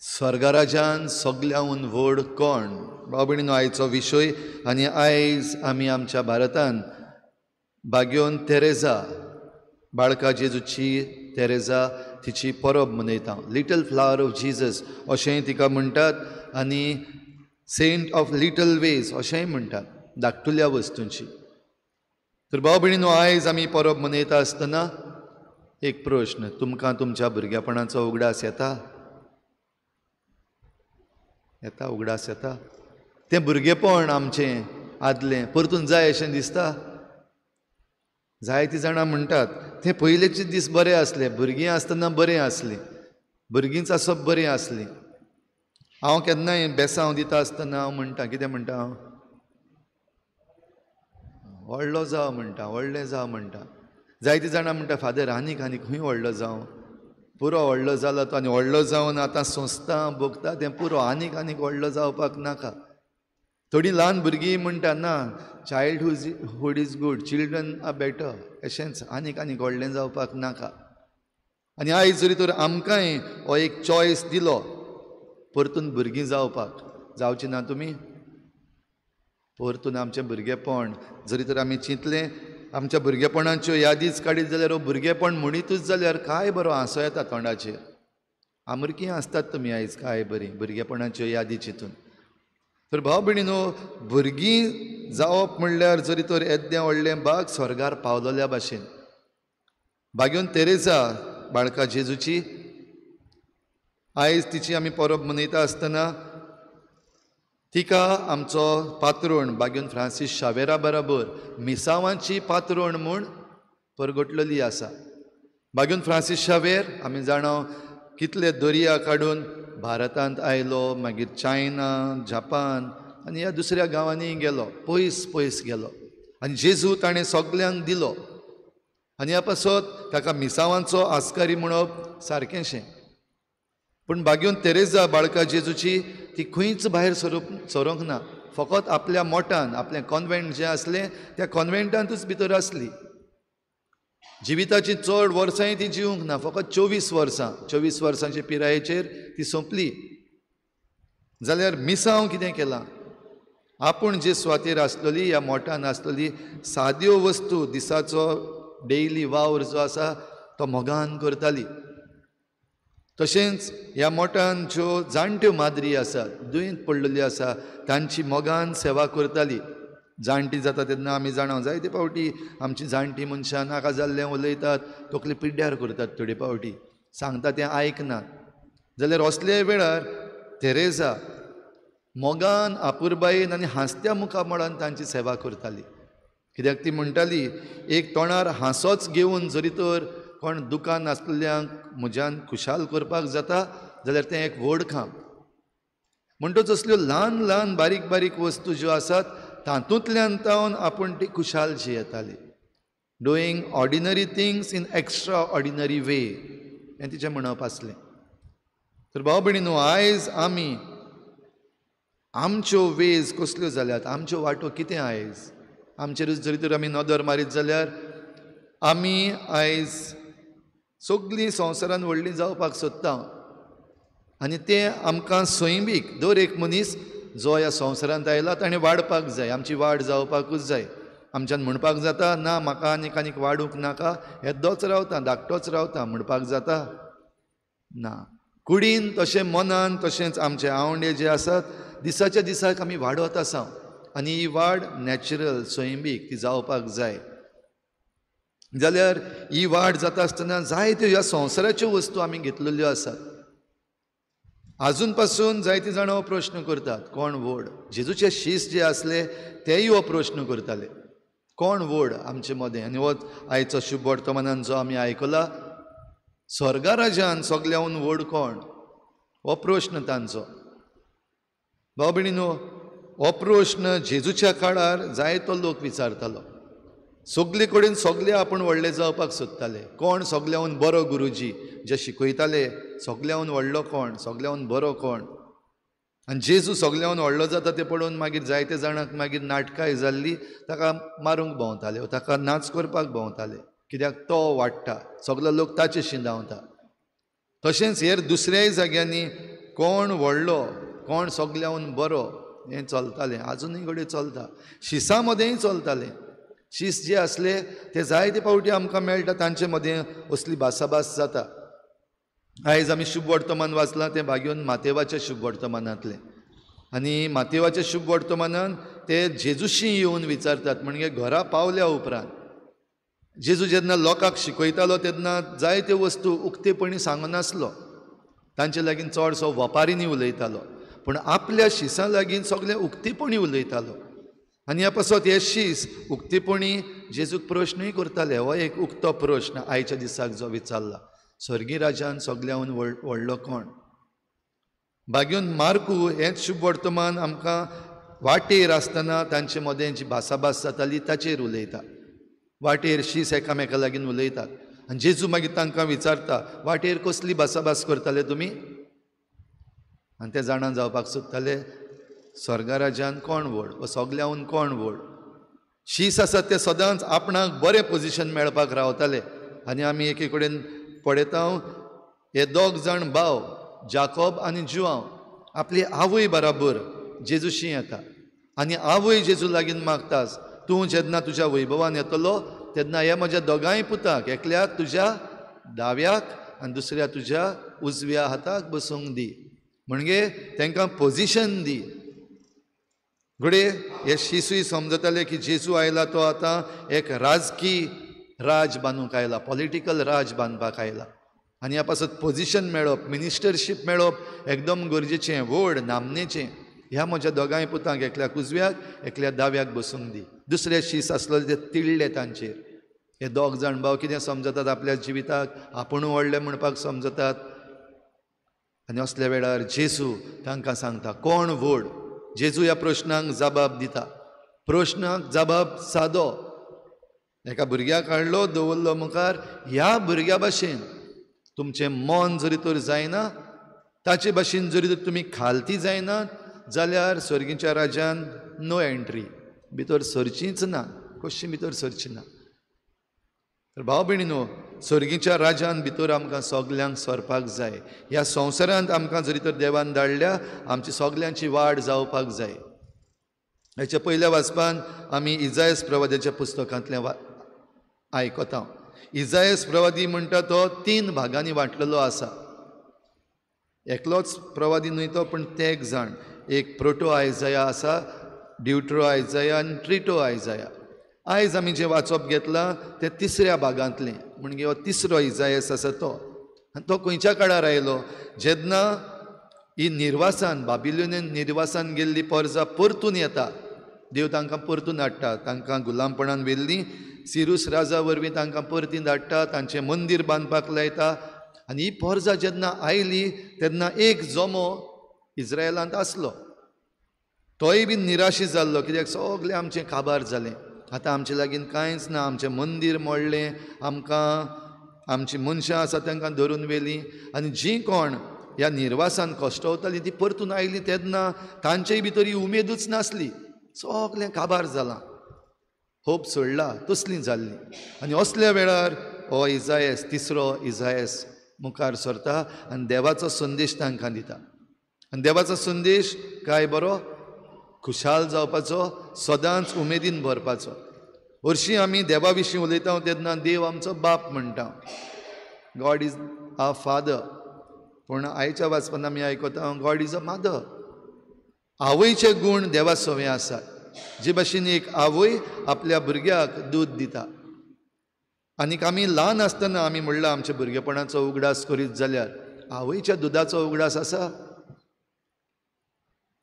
स्वर्गराजान सगल्यांहून व्हड कोण? भाव भयणीनो, आयचो विशय. आनी आयज आमी आमच्या भारतान बाग्योन तेरेजा, बाळका जेजूची तेरेजा, तिची परब मनयता. लिटल फ्लावर ऑफ जिजस अशेंय तिका म्हणटात आनी सेंट ऑफ लिटल वेज अशेंय म्हणटात, धाकटुल्या वस्तूंची. तर भाव भयणीनो, आयज आमी परब मनयता आसतना एक प्रश्न, तुमकां तुमच्या भुरगेपणाचो उगडास येता? येता उगडास येता? तें भुरगेपण आमचें आदलें परतून जाय अशें दिसता? जायतीं जाणां म्हणटात ते पयलेचे दीस बरे आसले, भुरगीं आसतना बरें आसलीं, भुरगींच आसप बरीं आसलीं. हांव केन्नाय बेसांव दिता आसतना हांव म्हणटा, कितें म्हणटा हांव? व्हडलो जावं म्हणटा, व्हडलें जावं म्हणटा. जायतीं जाणां म्हणटा, फादर आनीक आनीक खंय व्हडलो जावं, पुरो व्हडलो जालो तो, आनी व्हडलो जावन आतां सोंसता भोगता तें पुरो, आनीक आनीक व्हडलो जावपाक नाका. थोडीं ल्हान भुरगीं म्हणटा, ना, childhood is good, children are better, अशेंच आनीक आनीक व्हडलें जावपाक नाका. आनी आयज जरी तर आमकांय हो एक चॉयस दिलो परतून भुरगीं जावपाक, जावची ना तुमी? परतून आमचें भुरगेपण जरी तर आमी चिंतलें, आमच्या भुरगेपणाच्यो यादीच काडीत जाल्यार हो भुरगेपण म्हणितूच जाल्यार काय बरो हांसो येता तोंडाचेर. आमरकीं आसतात तुमी आयज काय बरीं भुरगेपणाच्यो यादी चिंतून. तर भाव भयणीनो, भुरगीं जावप म्हणल्यार जरी तर येद्दें व्हडलें बाग स्वर्गार पावलोल्या भाशेन. बाग्योन तेरेजा बाळका जेजूची आयज तिची आमी परब मनयता आसतना तिका आमचो पात्रोण बाग्योन फ्रांसीस शावेरा बराबर मिसावांची पात्रोण म्हूण परगटलेली आसा. बाग्योन फ्रांसीस शावेर आमी जाणा कितले दर्या काडून भारतांत आयलो, मागीर चायना, जपान आनी ह्या दुसऱ्या गांवांनी गेलो, पयस पयस गेलो आनी जेजू ताणें सगल्यांक दिलो. आनी ह्या पासत ताका मिसावांचो आस्कारी म्हणप सारकेंशें. पूण बाग्योन तेरेजा बाळका जेजूची ती खंयच भायर सरूंक ना, फकत आपल्या मोटान, आपलें कॉन्वेंट जें आसलें त्या कॉन्वेंटांतूच भितर आसली. जिविताची चड वर्सांय ती जिवंक ना, फकत 24 वर्सां, 24 वर्सांचे पिरायेचेर ती सोंपली. जाल्यार मिसांव कितें केलां, आपूण जे सुवातेर आसलेली, ह्या मोटान आसलेली साद्यो वस्तू, दिसाचो डेली वावर जो आसा तो मोगान करताली. तशेंच ह्या मोटान ज्यो जाणट्यो माद्री आसात, दुयेंत पडलेल्यो आसा, तांची मोगान सेवा करताली. जाणटी जाता तेन्ना आमी जाणा, जायते फावटी आमची जाणटी मनशां नाका जाल्लें उलयतात, तकली पिड्ड्यार करतात, थोडे फावटी सांगता तें आयकनात. जाल्यार असल्या वेळार तेरेजा मोगान, आपुरबायेन आनी हांसत्या मुखामळान तांची सेवा करताली. कित्याक ती म्हणटाली, एक तोंडार हांसोच घेवन जरी तर कोण दुकान आसलेल्यांक म्हज्यान खुशाल करपाक जाता जाल्यार तें एक व्हड काम. म्हणटच असल्यो ल्हान ल्हान बारीक बारीक वस्तू ज्यो आसात तातूंतल्यान तावन आपूण ती खुशालशी येताली. Doing ordinary things in extraordinary way हें तिचें म्हणप आसलें. तर भाव भयणीनो, आयज आमी आमच्यो वेज कसल्यो जाल्यात, आमच्यो वाटो कितें आयज आमचेरूच जरी तर आमी नदर मारीत जाल्यार आमी आयज सगळीं संवसारान व्हडलीं जावपाक सोदता. आनी तें आमकां सैमीक, दर एक मनीस जो ह्या संवसारांत आयला ताणें वाडपाक जाय, आमची वाड जावपाकूच जाय. आमच्यान म्हणपाक जाता ना म्हाका आनीक आनीक वाडूंक नाका, येदोच रावता, धाकटोच रावता म्हणपाक जाता ना. कुडीन तशें मनान तशेंच आमचे आवंडे जे आसात दिसाच्या दिसाक आमी वाडत आसा आनी ही वाड नॅचरल सैमीक ती जावपाक जाय. जाल्यार ही वाड जाता आसतना जायत्यो ह्या संवसाराच्यो वस्तू आमी घेतलेल्यो आसात. आजून पासून जायतीं जाणां हो प्रश्न करतात, कोण व्हड? जेजूचे शीस जे आसले तेय हो प्रश्न करताले, कोण व्हड आमचे मदें? आनी हो आयचो शुभ वर्तमानान जो आमी आयकला, स्वर्गा राजान सगल्याहून व्हड कोण हो प्रश्न तांचो. भाव भयणीनो, हो प्रश्न जेजूच्या काळार जायतो लोक विचारतालो. सगले कडेन सगळे आपूण व्हडले जावपाक सोदताले. कोण सगल्याहून बरो गुरुजी जे शिकयताले, सगल्याहून व्हडलो कोण, सगल्याहून बरो कोण? आनी जेजू सगल्याहून व्हडलो जाता तें पळोवन मागीर जायते जाणांक मागीर नाटकांय जाल्ली, ताका मारूंक भोंवताले, ताका नाच करपाक भोंवताले, कित्याक तो वाडटा, सगलो लोक ताचे धांवता. तशेंच हेर दुसऱ्याय जाग्यांनी कोण व्हडलो, कोण सगल्याहून बरो हें चलतालें, आजुनूय घडये चलता. शिसां मदेंय चलतालें. शीस जे आसले ते जायते फावटी आमकां मेळटा, तांचे मदें असली भासाभास जाता. आयज आमी शुभ वर्तमान वाचलां तें भाग्योन मातेवाच्या शुभ वर्तमानांतलें. आनी मातेवाच्या शुभ वर्तमानान ते जेजूशी येवन विचारतात, म्हणजे घरा पावल्या उपरांत. जेजू जेन्ना लोकांक शिकयतालो तेन्ना जायत्यो वस्तू उक्तेपणी सांगनासलो, तांचे लागीं चडसो वपारींनी उलयतालो, पूण आपल्या शिसां लागीं सगळें उक्तेपणी उलयतालो. आनी ह्या पासत हे शीस उक्तेपणी जेजूक प्रश्नूय करताले. हो एक उक्तो प्रश्न आयच्या दिसाक जो विचारला, स्वर्गीय राजान सगल्याहून व्हडलो कोण? भाग्योन मार्कू हेंच शुभ वर्तमान आमकां वाटेर आसतना तांचे मदें जी भासाभास जाताली ताचेर उलयता. वाटेर शीस एकामेका लागीं उलयतात आनी जेजू मागीर तांकां विचारता, वाटेर कसली भासाभास करताले तुमी? आनी ते जाणा जावपाक सोदताले स्वर्गा राजान कोण व्हड वा सगल्याहून कोण व्हड. शीस आसात ते सदांच आपणाक बरें पोजिशन मेळपाक रावताले. आनी आमी एके कडेन पळयता, हे दोग जाण भाव जाकोब आनी जुआंव आपली आवय बराबर जेजूशी येता आनी आवय जेजू लागीं मागता, तूं जेन्ना तुज्या वैभवान येतलो तेन्ना हे म्हज्या दोगांय पुताक, एकल्याक तुज्या दाव्याक आनी दुसऱ्या तुज्या उजव्या हाताक बसूंक दी, म्हणजे तांकां पोजिशन दी. घडये हे शिसूय समजताले की जेजू आयला तो आतां एक राजकी राज बांदूंक आयला, पॉलिटिकल राज बांदपाक आयला आनी ह्या पासत पोजिशन मेळप, मिनिस्टरशीप मेळप एकदम गरजेचें, व्हड नामनेचें. ह्या म्हज्या दोगांय पुतांक, एकल्याक उजव्याक एकल्या दाव्याक बसूंक दी. दुसरे शीस आसलेले ते तिडले तांचेर. हे दोग जाण भाव कितें समजतात आपल्या जिविताक, आपूण व्हडले म्हणपाक समजतात. आनी असल्या वेळार जेजू तांकां सांगता कोण व्हड. जेजू ह्या प्रश्नांक जबाब दिता. प्रश्नाक जबाब सादो, एका भुरग्याक हाडलो दवरलो मुखार, ह्या भुरग्या भाशेन तुमचें मन जरी तर जायना, ताचे भाशेन जरी तर तुमी खालती जायना जाल्यार स्वर्गीच्या राज्यान नो एंट्री, भितर सरचीच ना, कशी भितर सरची ना. तर भाव भयणीनो, स्वर्गीच्या राज्यान भितर आमकां सगल्यांक सरपाक जाय. ह्या संवसारांत आमकां जरी तर देवान धाडल्या, आमची सगल्यांची वाड जावपाक जाय. हेच्या पयल्या वाचपान आमी इजायस प्रवाद्याच्या पुस्तकांतलें आयकता. इजायस प्रवादी म्हणटा तो 3 भागांनी वांटलेलो आसा. एकलोच प्रवादी न्हय तो, पूण ते एक जाण, एक प्रोटो आयजाया आसा, ड्युट्रो आयजाया आनी ट्रिटो आयजाया. आयज आमी जें वाचप घेतलां तें तिसऱ्या भागांतलें, म्हणजे हो तिसरो इजायस आसा तो. आनी तो खंयच्या काळार आयलो? जेन्ना ही निर्वासान, बाबिलोनियन निर्वासान गेल्ली परजा परतून येता, देव तांकां परतून हाडटा, तांकां गुलामपणान व्हेल्ली सिरूस राजा वरवीं तांकां परतीन धाडटा, तांचें मंदीर बांदपाक लायता. आनी ही परजा जेन्ना आयली तेन्ना एक जमो इज्रायलांत आसलो, तोय बी निराशी जाल्लो, कित्याक सगळें आमचें काबार जालें, आतां आमचे लागीं कांयच ना, आमचें मंदीर मोडलें, आमकां आमची मनशां आसा तांकां धरून व्हेलीं. आनी जीं कोण ह्या निर्वासान कश्टवतालीं ती परतून आयलीं तेन्ना तांचेय भितर ही उमेदूच नासली, सगळें काबार जालां, होप सोडला, तसलीं जाल्लीं. आनी असल्या वेळार हो इजायस, तिसरो इजायस मुखार सरता आनी देवाचो संदेश तांकां दिता. आनी देवाचो संदेश काय बरो, खुशाल जावपाचो, सदांच उमेदीन भरपाचो. हरशीं आमी देवा विशीं उलयता तेन्ना देव आमचो बाप म्हणटा, गॉड is our father. पूण आयच्या वाचपान आमी आयकता गॉड is a mother. आवयचे गूण देवा सवे आसात. जे भाशेन एक आवय आपल्या भुरग्याक दूद दिता, आनीक आमी ल्हान आसतना आमी म्हणलां आमच्या भुरगेपणाचो उगडास करीत जाल्यार आवयच्या दुदाचो उगडास आसा,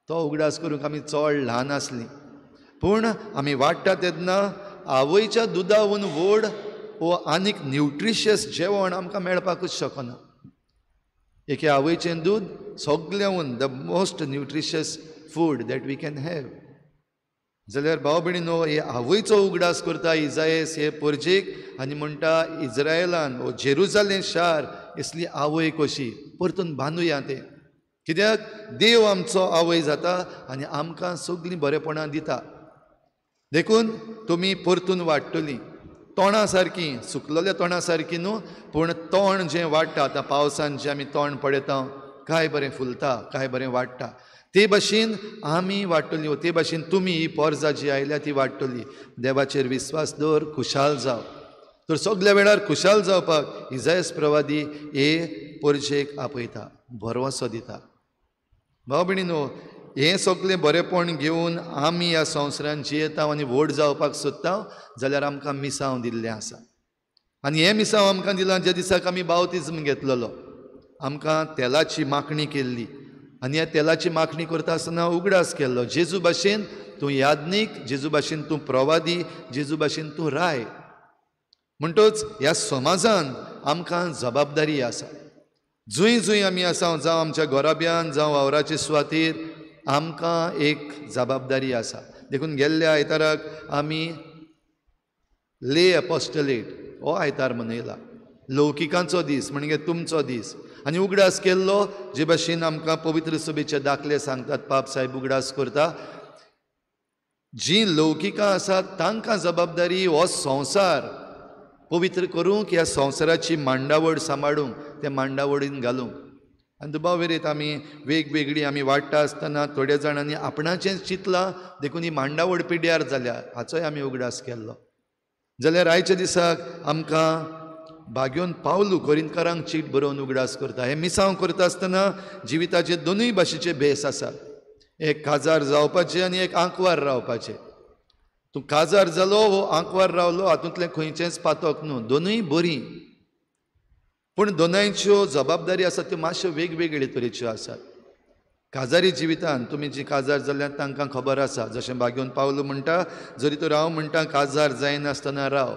तो उगडास करूंक आमी चड ल्हान आसलीं. पूण आमी वाडटा तेन्ना आवयच्या दुदावून व्हड वो आनीक न्युट्रिशियस जेवण आमकां मेळपाकूच शकना. एके आवयचें दूद सगळ्यांवून the most nutritious food that we can have. जाल्यार भाव भयणीनो, हे आवयचो उगडास करता इजायस हे पोरजेक आनी म्हणटा इज्रायलान वो जेरुजालेम शार असली आवय कशी परतून बांदुया तें. कित्याक देव आमचो आवय जाता आनी आमकां सगळीं बरेपणां दिता. देखून तुमी परतून वाडटलीं तोंडा सारकी, सुकलेल्या तोंडा सारकी न्हू, पूण तोंड जें वाडटा आतां पावसान जें आमी तोंड पळयता काय बरें फुलता, काय बरें वाडटा, ते भाशेन आमी वाडटली, ते भाशेन तुमी ही पोरजा जी आयल्या ती वाडटली. देवाचेर विस्वास दवर, खुशाल जाव. तर सगल्या वेळार खुशाल जावपाक इजायस प्रवादी हे पोरजेक आपयता, भरवंसो दिता. भाव भयणीनो, हें सगळें बरेपण घेवन आमी ह्या संवसारान जियेता आनी व्हड जावपाक सोदता जाल्यार आमकां मिसांव दिल्लें आसा. आनी हें मिसांव आमकां दिलां ज्या दिसाक आमी बावतिज्म घेतलेलो, आमकां तेलाची मागणी केल्ली आनी ह्या तेलाची मागणी करता आसतना उगडास केल्लो, जेजू भाशेन तूं याज्ञीक, जेजू भाशेन तूं प्रवादी, जेजू भाशेन तूं राय. म्हणटच ह्या समाजान आमकां जबाबदारी आसा. जंय जंय आमी आसा, जावं आमच्या घराब्यान, जावं वावराचे सुवातेर, आमकां एक जबाबदारी आसा. देखून गेल्ल्या आयताराक आमी ले एपोस्टलेट हो आयतार मनयला, लौकिकांचो दीस म्हणजे तुमचो दीस. आनी उगडास केल्लो जे भाशेन आमकां पवित्र सभेचे दाखले सांगतात, पाप साहेब उगडास करता, जीं लौकिकां आसात तांकां जबाबदारी हो संवसार पवित्र करूंक, ह्या संवसाराची मांडावळ सांबाळूंक, त्या मांडावळीन घालूंक. आनी दुबाव वेरेत आमी वेगवेगळी आमी वाडटा आसतना थोड्या जाणांनी आपणाचेंच चिंतलां, देखून ही मांडावळ पिड्यार जाल्या, हाचोय आमी उगडास केल्लो. जाल्यार आयच्या दिसाक आमकां भाग्योन पावलू कोरिंतकारांक चीट बरोवन उगडास करता. हें मिसांव करता आसतना जिविताचे दोनूय भाशेचे भेस आसात, एक काजार जावपाचें आनी एक आंकवार रावपाचें. तूं काजार जालो वो आंकवार रावलो हातूंतलें खंयचेंच पातक न्हू, दोनूय बरीं, पूण दोनांयच्यो जबाबदारी आसात त्यो मातश्यो वेगवेगळे तरेच्यो आसात. काजारी जिवितान तुमी जी काजार जाल्यार तांकां खबर आसा, जशें भाग्योन पावलू म्हणटा, जरी तर हांव म्हणटा काजार जायनासतना राव,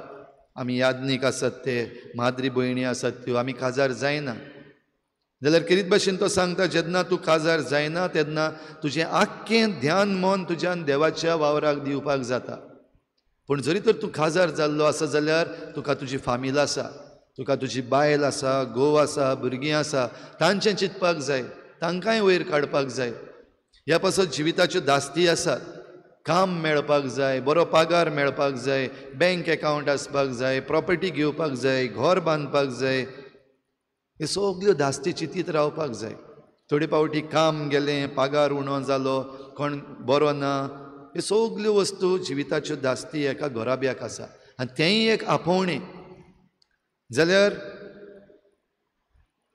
आमी याज्ञीक आसात ते, माद्री भयणी आसात त्यो, आमी काजार जायना. जाल्यार केरीत भाशेन तो सांगता, जेन्ना तूं काजार जायना तेन्ना तुजें आख्खें ध्यान मन तुज्यान देवाच्या वावराक दिवपाक जाता. पूण जरी तर तूं काजार जाल्लो आसा जाल्यार तुका तुजी फामील आसा, तुका तुजी बायल आसा, घोव आसा, भुरगीं आसा, तांचें चिंतपाक जाय, तांकांय वयर काडपाक जाय. ह्या पासत जिविताच्यो दास्ती आसात, काम मेळपाक जाय, बरो पगार मेळपाक जाय, बँक एकावंट आसपाक जाय, प्रॉपर्टी घेवपाक जाय, घर बांदपाक जाय, हे सगल्यो दास्ती चिंतीत रावपाक जाय. थोडे फावटी काम गेलें, पगार उणो जालो, कोण बरो ना, हे सगल्यो वस्तू जिविताच्यो दास्ती एका घराब्याक आसा आनी तेंय एक आपोवणें. जाल्यार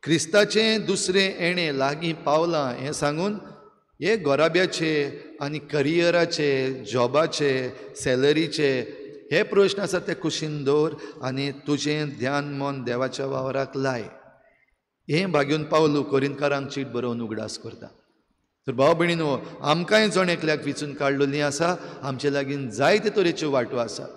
क्रिस्ताचें दुसरें येणें लागीं पावलां हें सांगून हे घराब्याचे आनी करियराचे, जॉबाचे, सॅलरीचे हे प्रश्न आसात ते कुशीन दवर आनी तुजें ध्यान मन देवाच्या वावराक लाय. हें भाग्योन पावलू कोरिंतकारांक चीट बरोवन उगडास करता. तर भाव भयणीनो, आमकांय जण एकल्याक विचून काडलेली आसा, आमचे लागीं जायते तरेच्यो वांटो आसात,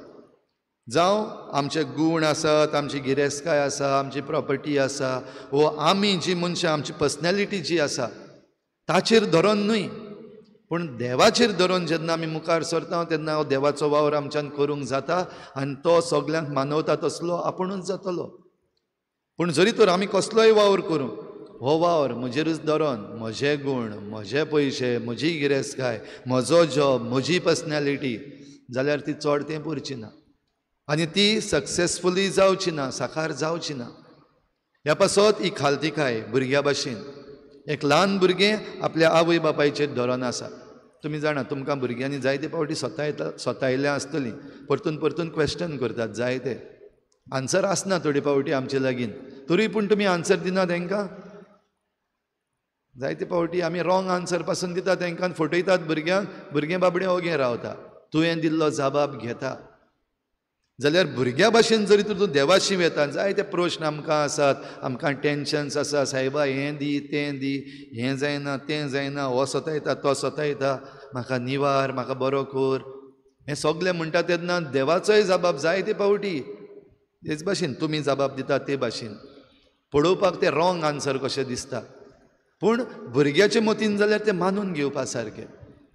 जावं आमचे गूण आसात, आमची गिरेस्तकाय आसा, आमची प्रॉपर्टी आसा, वो आमी जी मनशां, आमची पर्सनॅलिटी जी आसा ताचेर धरून न्हय, पूण देवाचेर धरून जेन्ना आमी मुखार सरता तेन्ना हो देवाचो वावर आमच्यान करूंक जाता आनी तो सगल्यांक मानवता तसलो आपुणूच जातलो. पूण जरी तर आमी कसलोय वावर करूं, हो वावर म्हजेरूच धरून, म्हजे गूण, म्हजे पयशे, म्हजी गिरेस्तकाय, म्हजो जॉब, म्हजी पर्सनॅलिटी, जाल्यार ती चड तें पुरची ना आनी ती सक्सेसफुली जावची ना, साकार जावची ना. ह्या पासत ही खालतिकाय भुरग्या भाशेन, एक ल्हान भुरगें आपल्या आवय बापायचेर धरून आसा. तुमी जाणा तुमकां भुरग्यांनी जायते फावटी सतायल्या आसतलीं, परतून परतून क्वेश्चन करतात जायते, आन्सर आसना थोडे फावटी आमचे लागीं, तरी पूण तुमी आन्सर दिना तांकां. जायते फावटी आमी रॉंग आन्सर पासून दिता तांकां, फटयतात भुरग्यांक, भुरगें बाबडें ओगें रावता, तुवें दिल्लो जबाब घेता. जाल्यार भुरग्या भाशेन जरी तर तूं देवाशी वेता, जायते प्रश्न आमकां आसात, आमकां टेंशन्स आसा, सायबा हें दी तें दी, हें जायना तें जायना, हो सतायता तो सतायता, म्हाका निवार, म्हाका बरो कर, हें सगलें म्हणटा तेन्ना देवाचोय जबाब जायते फावटी तेच भाशेन तुमी जबाब दिता ते भाशेन पळोवपाक तें रॉंग आन्सर कशें दिसता, पूण भुरग्याचे मतीन जाल्यार तें मानून घेवपा सारकें.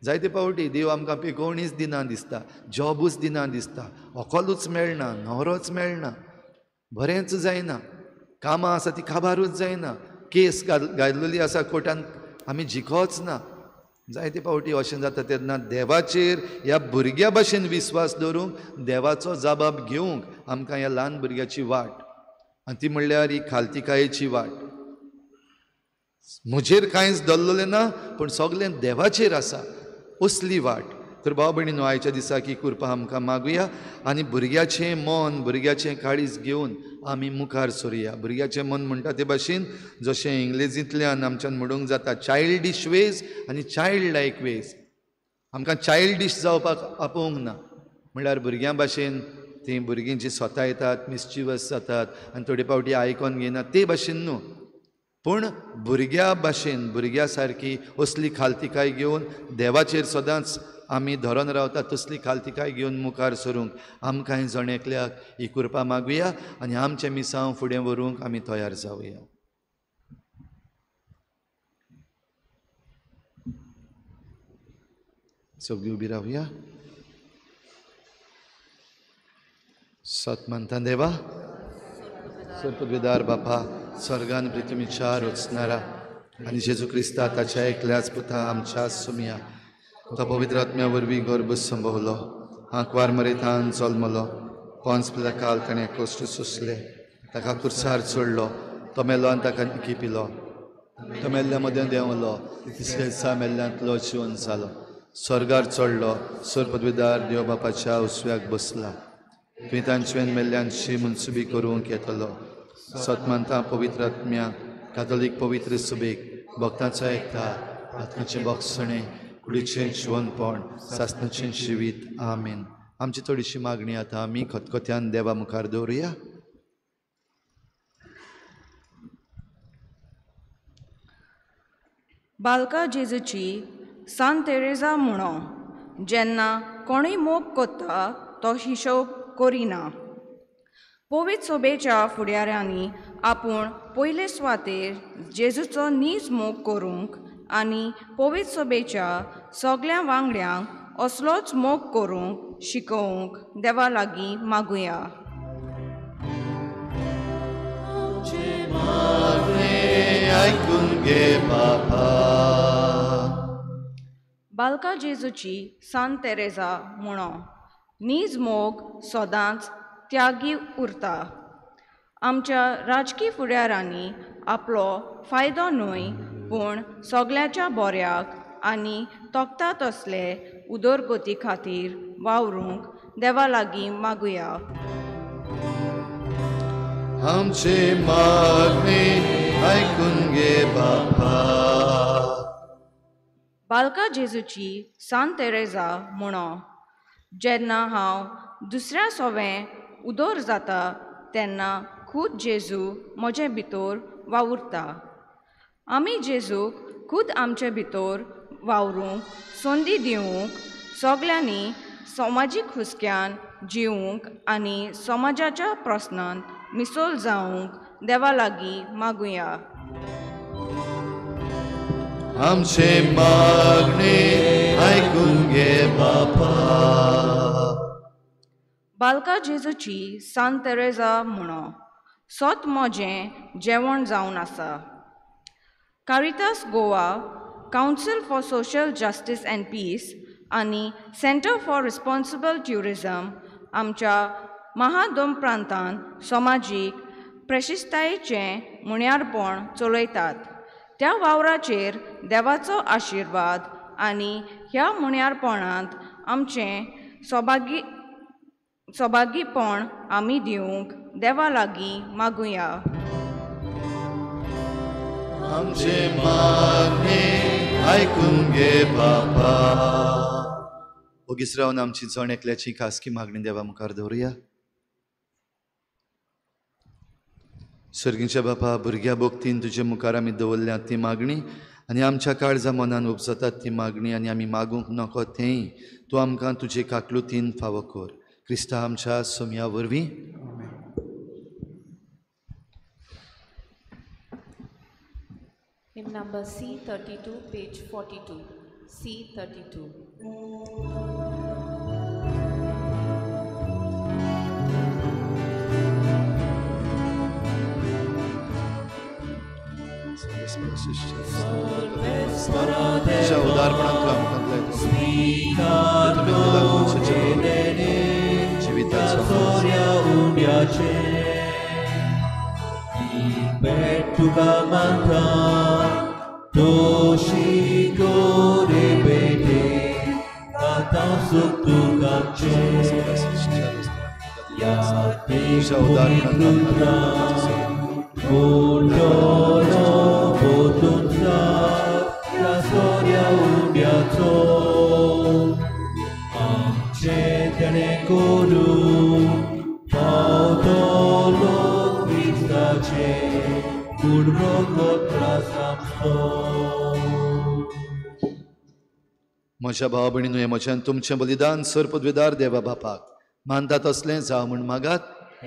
जायते फावटी देव आमकां पिकोवणीच दिना दिसता, जॉबूच दिना दिसता, व्हंकलूच मेळना, न्हवरोच मेळना, बरेंच जायना, कामां आसा ती काबारूच जायना, केस घातलेली आसा कोर्टान आमी जिखोच ना. जायते फावटी अशें जाता तेन्ना देवाचेर ह्या भुरग्या भाशेन विस्वास दवरूंक, देवाचो जबाब घेवंक आमकां ह्या ल्हान भुरग्याची वाट, आनी ती म्हणल्यार ही खालतिकायेची वाट. म्हजेर कांयच दवरलें ना पूण सगळें देवाचेर आसा, असली वाट. तर भाव भयणीनो, आयच्या दिसाक ही कृपा आमकां मागुया आनी भुरग्याचें मन, भुरग्याचें काळीज घेवन आमी मुखार सरुया. भुरग्याचें मन म्हणटा ते भाशेन जशें इंग्लेजींतल्यान आमच्यान म्हणूंक जाता चायल्डीश वेज आनी चायल्ड लायक वेज. आमकां चायल्डीश जावपाक आपोवंक ना, म्हणल्यार भुरग्यां भाशेन तीं भुरगीं जीं सतायतात, मिसचिवस जातात आनी थोडे फावटी आयकोन घेयनात ते भाशेन न्हू, पूण भुरग्या भाशेन, भुरग्या सारकी असली खालतिकाय घेवन देवाचेर सदांच आमी धरून रावता तसली खालतिकाय घेवन मुखार सरूंक आमकां जण एकल्याक ही कृपा मागुया आनी आमचें मिसांव फुडें व्हरूंक आमी तयार जावया. सगळीं उबी रावया. सत मानता देवा, सर्पद्वेदार बापा, स्वर्गान पृथ्वीच्या रचणारा आनी जेजू क्रिस्ता ताच्या एकल्याच पुता आमच्या सुमया, तो पवित्र आत्म्या वरवीं गर्भ संभवलो, आंकवार मरेतान जल्मलो, पोन्स पिलाकाल ताणें कश्ट सोंसले, ताका कुर्सार चडलो, तो मेलो आनी ताका निकी पिलो, तो मेल्ल्या मदें देंवलो, तिसऱ्या दिसा मेल्ल्यांतलो जिवन जालो, स्वर्गार चडलो, सर्पद्वेदार देव बापाच्या उसव्याक बसला, तुवें तांचें मेल्ल्यांची मनसुबी करूंक येतलो. सत मानता पवित्र आत्म्या, कातोलीक पवित्र सुबेक, भक्तांचो एकता, आत्म्याचें भोगसणें, कुडीचें जिवनपण, सासणाचें जिवीत. आमेन. आमची थोडीशी मागणी आतां आमी खतखत्यान देवा मुखार दवरुया. बालका जेजूची सांत तेरेजा म्हणो, जेन्ना कोणूय मोग कोत्ता तो हिशोब करिना. पवित्र सोबेच्या फुडाऱ्यांनी आपूण पयले सुवातेर जेजूचो नीज मोग करूंक आनी पवित्र सोबेच्या सगळ्या वांगड्यांक असलोच मोग करूंक शिकोवंक देवा लागीं मागुया. बालका जेजूची सांत तेरेजा म्हणो, नीज मोग सदांच त्यागी उरता. आमच्या राजकी फुडाऱ्यांनी आपलो फायदो न्हय पूण सगळ्याच्या बऱ्याक आनी तोखता तसले उदरगती खातीर वावरूंक देवा लागीं मागुया. आमचे मागणे आयकून घे बापा. बालका जेजूची सांत तेरेजा म्हणो, जेन्ना हांव दुसऱ्या सोवें उदोर जाता तेन्ना खूद जेजू म्हजे भितर वावुरता. आमी जेजूक खूद आमचे भितर वावरूंक संदी दिवंक, सगल्यांनी समाजीक हुस्क्यान जिवूंक आनी समाजाच्या प्रस्नांत मिसोल जावंक देवा लागीं मागुया. आमचे मागणे आयकून घे बापा. बालका जेजूची सांत तेरेजा म्हणो, सत म्हजें जेवण जावन आसा. Caritas Goa, council for social justice and peace आनी सेंटर फॉर रिस्पॉन्सिबल ट्युरिजम आमच्या महादोम प्रांतांत समाजीक प्रशिस्तायेचें मुण्यारपण चलयतात. त्या वावराचेर देवाचो आशिर्वाद आनी ह्या मुण्यारपणांत आमचें सौभागीपण आमी दिवंक देवा लागीं मागुया. आमचे मागणे आयकून घे बापा. ओगीच रावन आमची जण एकल्याची खासगी मागणी देवा मुखार दवरुया. सर्गीच्या बापा, भुरग्या भक्तीन तुजे मुखार आमी दवरल्या ती मागणी आनी आमच्या काळजा मनान उपजतात ती मागणी आनी आमी मागूंक नको तेंय तूं आमकां तुजे काकलुतीन फावो कर. क्रिस्ता आमच्या सोमया वरवीं. Hymn number C32, page 42. C32. तुज्या उदारपणान तूं आमकां जिविताचो तुका मानता दोशी गोरे बेटे आतां सुख तुकाचे तुज्या उदारपणान आमचे तेणे करूं पावतलो क्रिस्ताचे म्हज्या भावा भयणीनू, हें म्हज्यान तुमचें बलिदान सर पदवेदार देवा बापाक मानता तसलें जावं म्हूण मागात.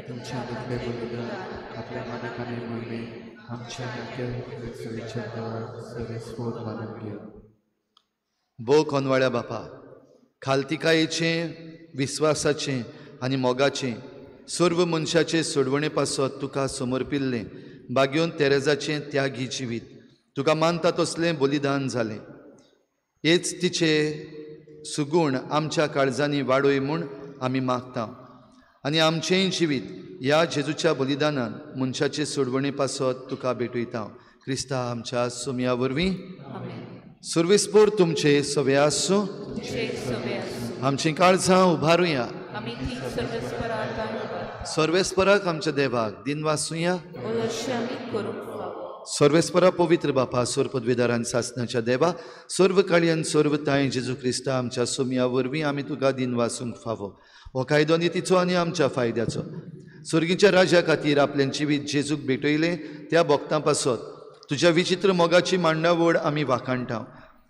तुमच्या दितलें बलिदान आपल्या मनाक आनी मोहिमेक आमच्या मानून घेवं. भोव कोनवाळ्या बापा, खालतिकायेचें, विस्वासाचें आनी मोगाचें सर्व मनशाचे सोडवणे पासत तुका समर्पिल्लें बाग्योन तेरेजाचें त्यागी जिवीत तुका मानता तसलें बलिदान जालें. हेच तिचे सुगूण आमच्या काळजांनी वाडोय म्हूण आमी मागता आनी आमचेंय जिवीत ह्या जेजूच्या बलिदानान मनशाचे सोडवणे पासत तुका भेटयता. क्रिस्ता आमच्या सोमया वरवीं. सुर्वेस्पोर तुमचे सवे आसूं. आमचीं काळजां उबारुया. सर्वेस्पराक आमच्या देवाक दिनवासुया. सर्वेस्परा पवित्र बापा, सर्व पदवेदारान सासनाच्या देवा, सर्व काळयान सर्व ताय जेजू क्रिस्ता आमच्या सोमया वरवीं आमी तुका दिनवासूंक फावो. हो कायदो नितीचो आनी आमच्या फायद्याचो. सर्गीच्या राजा खातीर आपलें जिवीत जेजूक भेटयलें त्या भक्तां पासत तुज्या विचित्र मोगाची मांडावळ आमी वाखाणटा.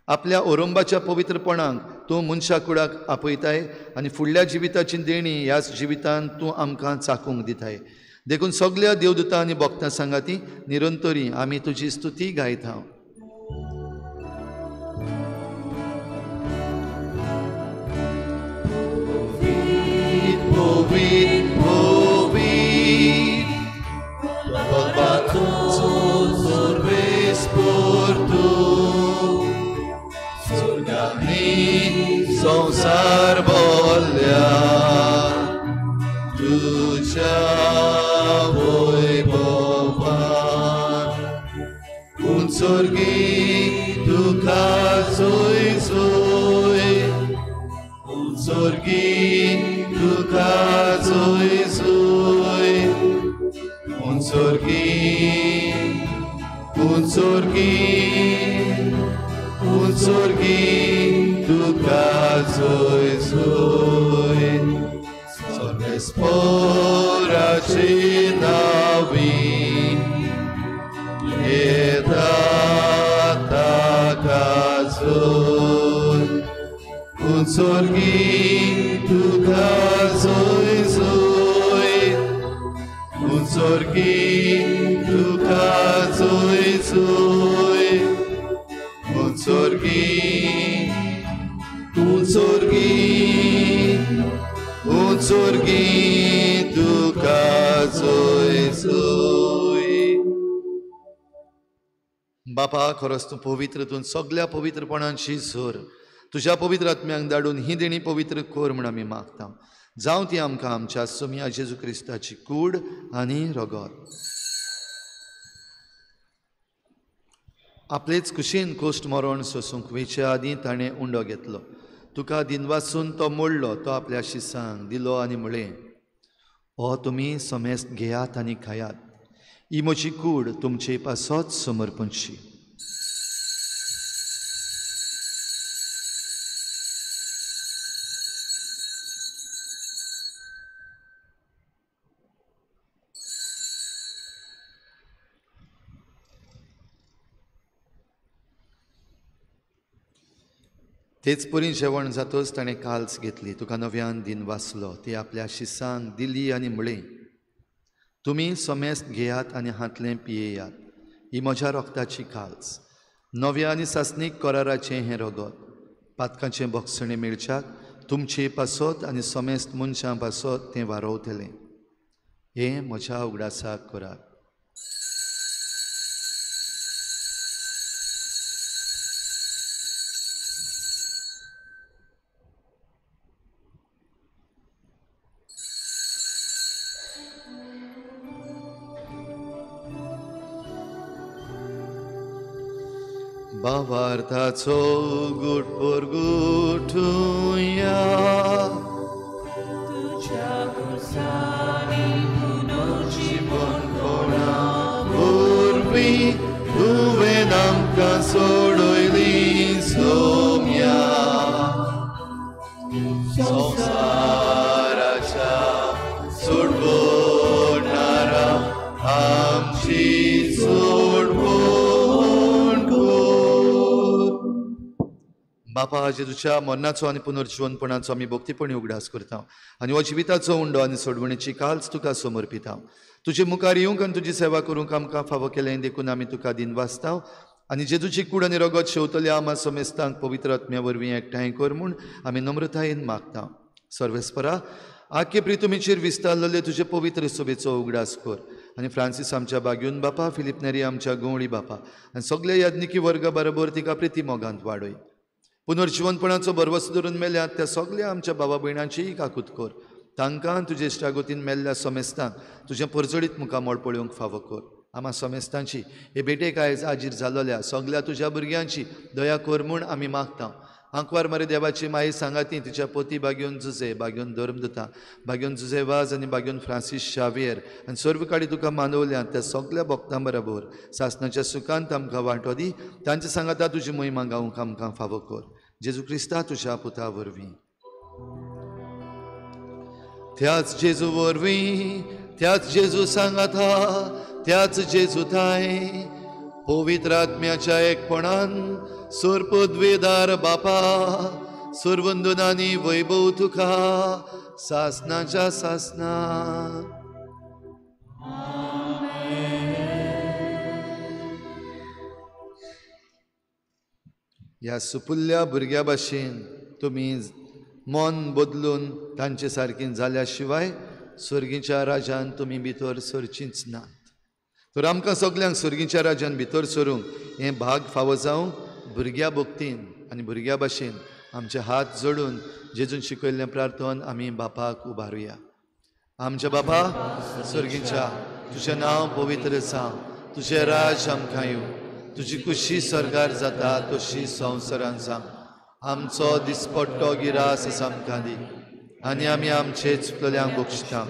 आपल्या ओरंबाच्या पवित्रपणाक तूं मनशा कुडाक आपयताय आनी फुडल्या जिविताची देणी ह्याच जिवितान तूं आमकां चाकूंक दिताय. देखून सगल्या देवदूतां आनी भक्तां सांगाती निरंतरी आमी तुजी स्तुती गायता. संसार बोल्या तुझ्या वैभवान उंचोर्गी तुका जोय जोय, उंचोर्गी तुका जोय जोय, उंचोर्गी उंचोर्गी उंचोर्गी तुका जोय जोय. सर्वेस्पोराची नावी येता ताका जोय, उंचोर्गी तुका जोय जोय, उंचोर्गी तुका जोय जोय, उंचोर्गी उंचोर्गी उंचोर्गी तुका जोय जोय. बापा, खरोच तूं पवित्र, तूं सगल्या पवित्रपणांची जोर. तुज्या पवित्र आत्म्यांक धाडून ही देणी पवित्र कर म्हूण आमी मागता. जावं ती आमकां आमच्या सोमया जेजू क्रिस्ताची कूड आनी रगत. आपलेच कुशीन कोश्ट मरण सोसूंक वेचे आदीं ताणें उंडो घेतलो. तुका दिनवासून तो मोडलो, तो आपल्या शिसांक दिलो आनी म्हळें, हो तुमी समेस्त घेयात आनी खायात, ही म्हजी कूड तुमचे पासत समर्पणशी. तेच परी जेवण जातच ताणें काल्स घेतली, तुका नव्यान दिन वाचलो, ती आपल्या शिसांक दिली आनी म्हळें, तुमी समेस्त घेयात आनी हांतलें पियेयात, ही म्हज्या रोगताची काल्स, नव्या आनी सासणीक कराराचें हें रगत, पातकांचें बक्षणें मेळच्याक तुमचे पासत आनी समेस्त मनशां पासत तें वारोवतलें. हें म्हज्या उगडासाक करात. भावार्थाचो गुट परगुटुया, तुज्या गुरसांनी पुनर्जीवन कोणा वरवीं तुवें आमकां सोडयली सोम्या, संवसाराच्या सोडवणारा आमची सोडवण. बापा, जेजूच्या मरणाचो आनी पुनर्जिवनपणाचो आमी भक्तीपणी उगडास करता आनी हो जिविताचो उंडो आनी सोडवणेची काल्स तुका समर्पिता. तुजे मुखार येवंक आनी तुजी सेवा करूंक आमकां फावो केलें देखून आमी तुका दिनवासता आनी जेजूची कूड आनी रगत शेवतल्या आमा समेस्तांक पवित्र आत्म्या वरवीं एकठांय कर म्हूण आमी नम्रतायेन मागता. सर्वेस्परा, आखे प्रितुमीचेर विस्तारलेले तुजे पवित्र सभेचो उगडास कर आनी फ्रांसीस आमच्या बाग्यून बापा, फिलीप नेरी आमच्या गवळी बापा आनी सगल्या याज्ञिकी वर्गा बरोबर तिका प्रिती मोगांत वाडय. पुनर्जिवनपणाचो भरवसो धरून मेल्यात त्या सगल्या आमच्या भावा भयणांचीय काकूत कर. तांकां तुजे इश्टागतीन मेल्ल्या समेस्तांक तुजें परजळीत मुखामळ पळोवंक फावो कर. आमा समेस्तांची हे भेटेक आयज आजीर जालोल्या सगल्या तुज्या भुरग्यांची दया कर म्हूण आमी मागता. आंकवार मारे देवाची माई सांगाती तिच्या पोती बाग्योन जुजे, बाग्योन धर्मदुता, बाग्योन जुजे वाज आनी बाग्योन फ्रांसीस शावियर आनी सर्व काडी तुका मानवल्या त्या सगल्या भक्तां बरोबर सासणाच्या सुखांत आमकां वांटो दी. तांचे सांगाता तुजी महिमा गावंक आमकां फावो कर. जेजू क्रिस्ता तुज्या पुता वरवीं. त्याच जेजू वरवीं, त्याच जेजू सांगाता, त्याच जेजू थांय पवित्र आत्म्याच्या एकपणान सोरपद्वेदार बापा सुरवंदनानी वैभव तुका सासनाच्या सासना. ह्या सुपुल्ल्या भुरग्या भाशेन तुमी मन बदलून तांचे सारकी जाल्या शिवाय स्वर्गीच्या राजान तुमी भितर सरचींच नात. तर आमकां सगल्यांक स्वर्गीच्या राजान भितर सरूंक हें भाग फावो जावंक भुरग्या भक्तीन आनी भुरग्या भाशेन आमचे हात जोडून जेजून शिकयल्लें प्रार्थन आमी बापाक उबारुया. आमच्या बापा स्वर्गीच्या, तुजें नांव पवित्र जावं, तुजें राज आमकां येवं, तुजी कुशी स्वर्गार जाता तशी संवसारान जावं. आमचो दिसपट्टो गिरास आमकां दी आनी आमी आमचे चुकलेल्यांक बक्षिता,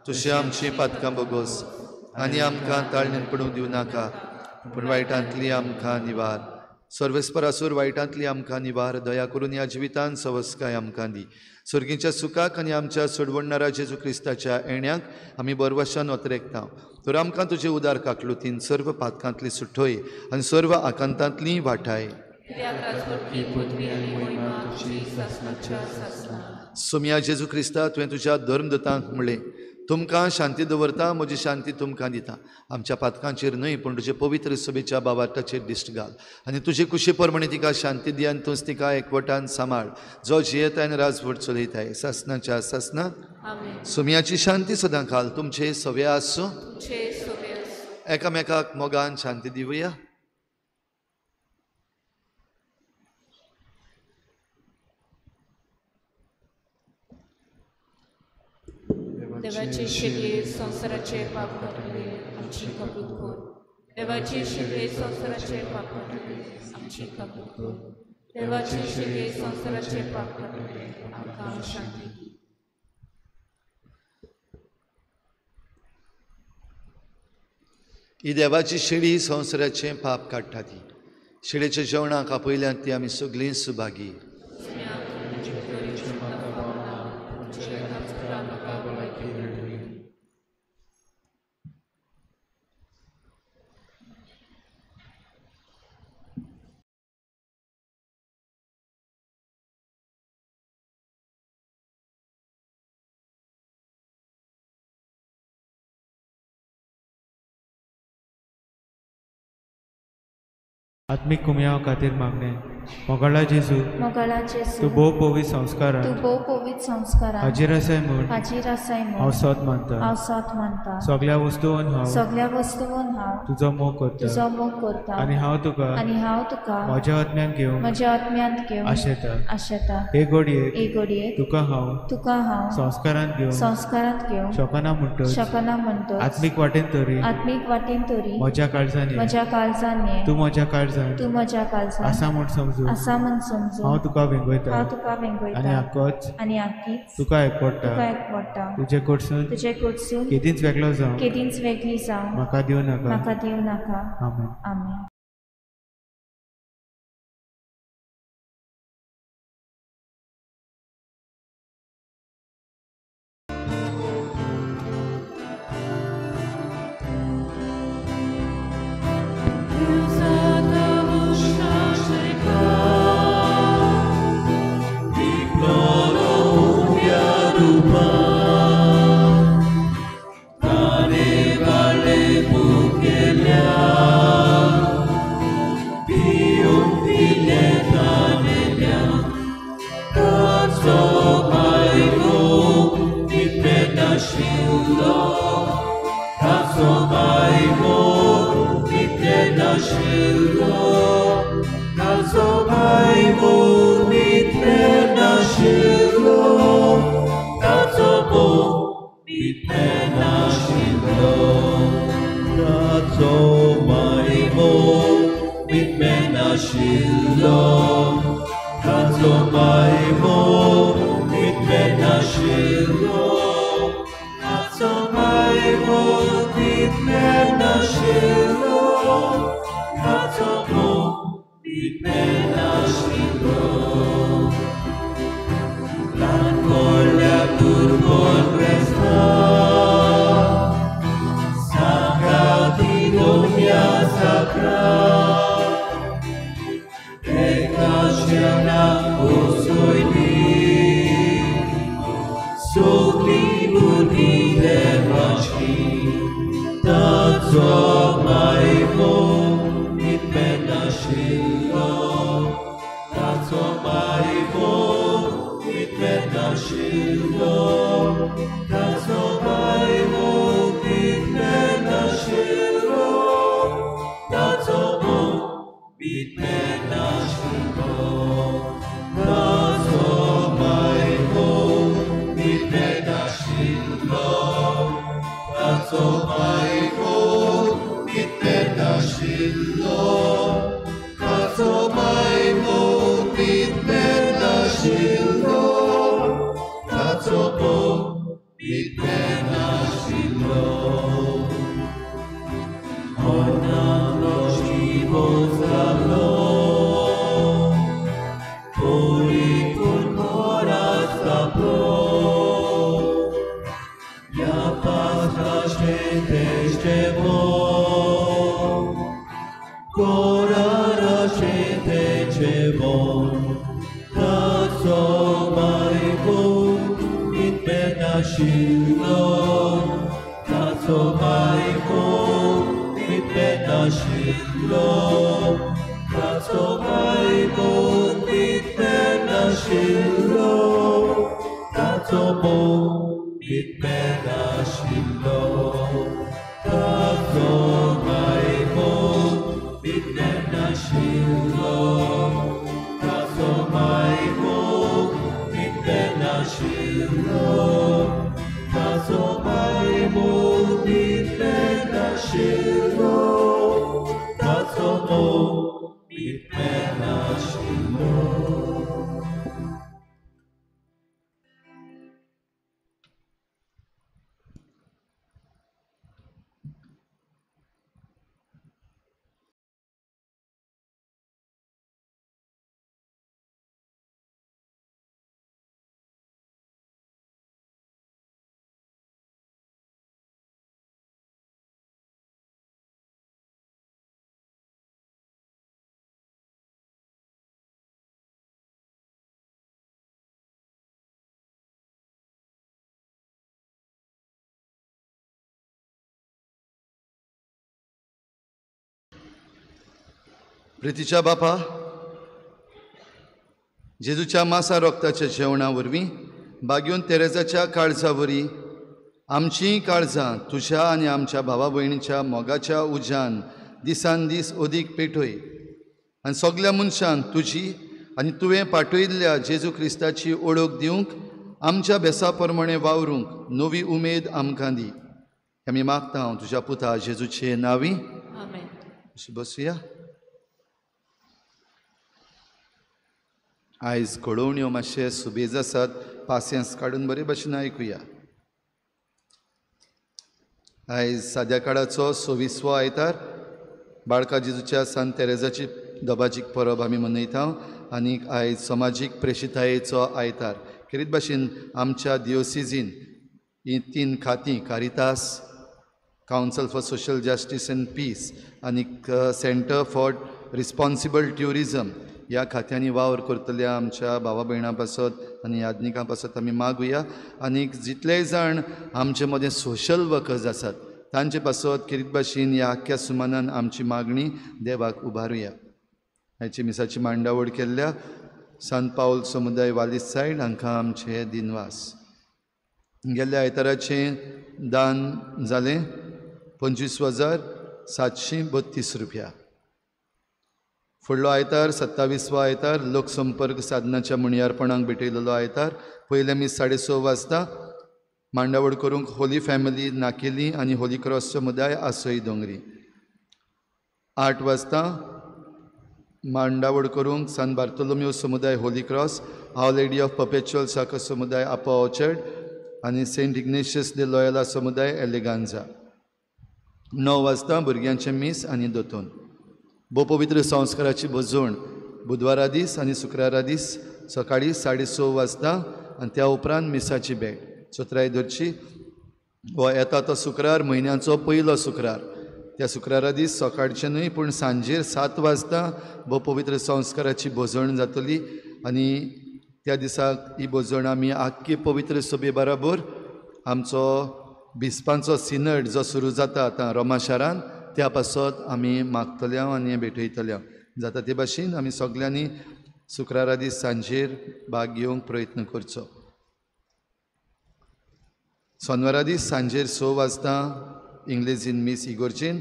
तशी आमची पातकां बोगोस आनी आमकां ताळणेन पडूंक दिवं नाका, पूण वायटांतली आमकां निवार. सर्वेस्परासूर वायटांतली आमकां निवार. दया करून ह्या जिवितान सवस्काय आमकां दी. स्वर्गीच्या सुखाक आनी आमच्या सोडवणणारा जेजू क्रिस्ताच्या येण्याक आमी बरवशान ओतरेकता. तर आमकां तुजे उदार काकलुतीन सर्व पातकांतली सुठोय आनी सर्व आकांतांतली वाठाय. सोम्या जेजू क्रिस्ता, तुवें तुज्या धर्मदूतांक म्हणलें, तुमकां शांती दवरता, म्हजी शांती तुमकां दिता. आमच्या पातकांचेर न्हय पूण तुजे पवित्र सभेच्या बाबार्थाचेर दिश्ट घाल आनी तुजे कुशी प्रमाणे तिका शांती दी आनी तूंच तिका एकवटान सांबाळ, जो जियेताय आनी राजवट चलयताय सासनाच्या सासना. सोम्याची शांती सदां घाल तुमचे सवे आसूं. एकामेकाक मोगान शांती दिवया. देवाचे शेतये संवसाराचे पाप काडले आमची कबूल कर. देवाची शिरये संवसाराचे पाप काडटले आमची काकूट कर. देवाची शिरये संवसाराचे पाप काडटले आमकां शांती दी. ही देवाची शेळी संवसाराचें पाप काडटा ती शेळेच्या जेवणाक आपयल्यान ती आमी सगळीं सुभागी. आत्मीक कुमयाव खातीर मागणें. मोगाळा जेजू, मोगाळा जेजू, तूं भोव पवित्र संस्कारान, तूं भोव पवित्र संस्कारान हाजीर आसाय म्हूण, हाजीर आसाय म्हूण हांव सत मानता, हांव सत मानता. सगळ्या वस्तून हांव, सगळ्या वस्तून हांव तुजो मोग करता, तुजो मोग करता. आनी हांव तुका, आनी हांव तुका म्हज्या आत्म्यांत घेवन, म्हज्या आत्म्यांत घेवन आशेता, आशेता. हे घडयेक, हे घडयेक तुका हांव, तुका हांव संस्कारांत घेवन, संस्कारांत घेवन शकना म्हणटच, शकना म्हणटच आत्मीक वाटेन तरी, आत्मीक वाटेन तरी म्हज्या काळजान, म्हज्या काळजान तूं म्हज्या काळजान, तूं म्हज्या काळजान आसा म्हूण समजून, आसा म्हूण समजून हांव तुका वेंगयता, हांव तुका वेंगयता. आनी आकोच, आनी आकीच तुका एकवटा, तुका एकवटा. तुजे कडसून, तुजे कडसून केदींच वेगळो जावं, केदींच वेगळी जावं म्हाका दिवं नाका, म्हाका दिवं नाका. आमेन. आमेन. Tazo mai mult din Shiloh. प्रितीच्या बापा, जेजूच्या मासा रोगताच्या जेवणा वरवीं बागेवन तेरेजाच्या काळजा वरी आमचीं काळजां तुज्या आनी आमच्या भावा भयणीच्या मोगाच्या उज्यान दिसान दीस अदीक पेटय आनी सगल्या मनशांक तुजी आनी तुवें पाठयल्ल्या जेजू क्रिस्ताची ओळख दिवंक आमच्या बेसा प्रमाणें वावरूंक नवी उमेद आमकां दी. आमी मागता हांव तुज्या पुता जेजूचे नांवी. बसुया. आयज घडोवण्यो मातशे सुबेज आसात, पासियेंस काडून बरे भशेन आयकुया. आयज साद्या काळाचो 26वो आयतार, बाळका जेजूच्या सांत तेरेजाची दबाजीक परब आमी मनयता आनी आयज समाजीक प्रेशितायेचो आयतार. खेरीत भाशेन आमच्या दियोसिजीन ही 3 खातीं, Caritas, council for social justice and peace आनी सेंटर फॉर रिस्पॉन्सिबल ट्युरिजम ह्या खात्यांनी वावर करतल्या आमच्या भावा भयणां पासत आनी याज्ञिकां पासत आमी मागुया. आनी जितलेय जाण आमचे मदें सोशल वर्कर्स आसात तांचे पासत खेरीत भाशेन ह्या आख्ख्या सुमानान आमची मागणी देवाक उबारुया. हाची मिसाची मांडावळ केल्ल्या सांत पावल समुदाय वालीस सायड हांकां आमचे दिनवास. गेल्ल्या आयताराचें दान जालें 25,732 रुपया. फुडलो आयतार 27वो आयतार लोकसंपर्क साधनाच्या मुणयारपणाक भेटयलेलो आयतार. पयलें मीस 6:30 वाजता मांडावळ करूंक होली फॅमिली नाकेली आनी होली क्रॉस समुदाय आसोई दोंगरी. 8 वाजता मांडावळ करूंक सान बार्तोलोम्यो समुदाय Holy Cross, Our Lady of Perpetual Succour समुदाय आपा ऑर्चर्ड आनी सेंट इग्नेशियस दे लॉयला समुदाय एलेगांजा. 9 वाजता भुरग्यांचें मीस आनी दोतोन. भोवपवित्र संस्काराची भजवण बुधवारा दीस आनी शुक्रारा दीस सकाळी 6:30 वाजता आनी त्या उपरांत मिसाची भेट चोत्राय धरची. हो येता तो शुक्रार म्हयन्याचो पयलो शुक्रार. त्या शुक्रारा दीस सकाळचें न्हय पूण सांजेर 7 वाजता भोवपवित्र संस्काराची भजवण जातली आनी त्या दिसाक ही भजवण आमी आख्खी पवित्र सभे बराबर आमचो बिस्पांचो सिनट जो सुरू जाता आतां रोमा शारान त्या पासत आमी मागतले आनी भेटयतले. जाता ते भाशेन आमी सगल्यांनी शुक्रारा दीस सांजेर भाग घेवंक प्रयत्न करचो. सोनवारा दीस सांजेर 6 वाजता इंग्लेजीन मीस इगोर्जेन.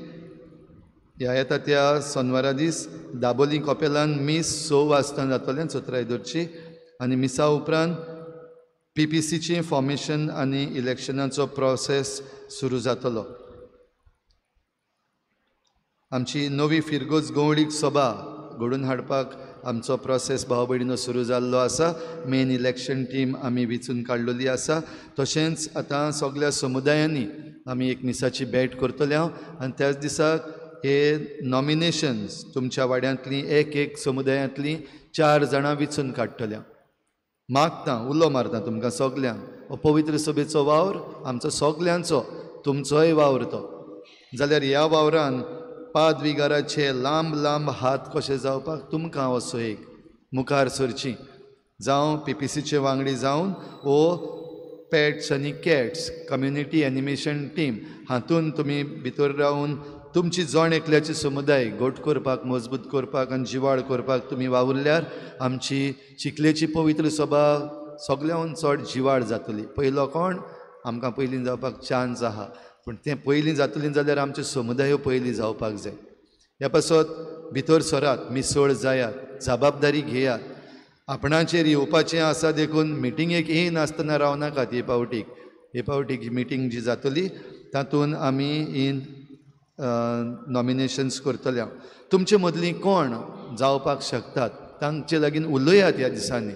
ह्या येता त्या सोनवारा दीस दाबोली कपेलान मीस 6 वाजता जातलें चोत्राय धरची आनी मिसा उपरांत PPCचें फॉर्मेशन आनी इलेक्शनाचो प्रोसेस सुरू जातलो. आमची नवी फिरगोज गवळीक सभा घडोवन हाडपाक आमचो प्रोसेस भाव भयणीनो सुरू जाल्लो आसा. मेन इलेक्शन टीम आमी वेंचून काडलेली आसा. तशेंच आतां सगल्या समुदायांनी आमी एक मिसाची भेट करतले हांव आनी त्याच दिसाक हे नॉमिनेशन्स तुमच्या वाड्यांतलीं एक एक समुदायांतलीं 4 जाणां वेंचून काडटले. मागता उलो मारता तुमकां सगल्यांक, हो पवित्र सभेचो वावर आमचो सगल्यांचो, तुमचोय वावर तो. जाल्यार ह्या वावरान पादविगाराचे लांब लांब हात कशे जावपाक तुमकां असो एक मुखार सरची, जावं PPCचे वांगडी जावन वो पॅट्स आनी कॅट्स कम्युनिटी एनिमेशन टीम हातून तुमी भितर रावन तुमची जण एकल्याची समुदाय घट करपाक, मजबूत करपाक आनी जिवाळ करपाक तुमी वावुरल्यार आमची चिखलेची पवित्र सभा सगळ्याहून चड जिवाळ जातली. पयलो कोण आमकां पयलीं जावपाक चान्स आहा, पूण तें पयलीं जातलीं जाल्यार आमच्यो समुदायो पयलीं जावपाक जाय. ह्या पासत भितर सरात, मिसळ जायात, जबाबदारी घेयात. आपणाचेर येवपाचें आसा देखून मिटिंगेक येयनासतना रावनाकात. हे फावटीक हे फावटीक मिटींग जी जातली तातूंत आमी इन नॉमिनेशन्स करतले. तुमचे मदलीं कोण जावपाक शकतात तांचे लागीं उलयात. ह्या दिसांनी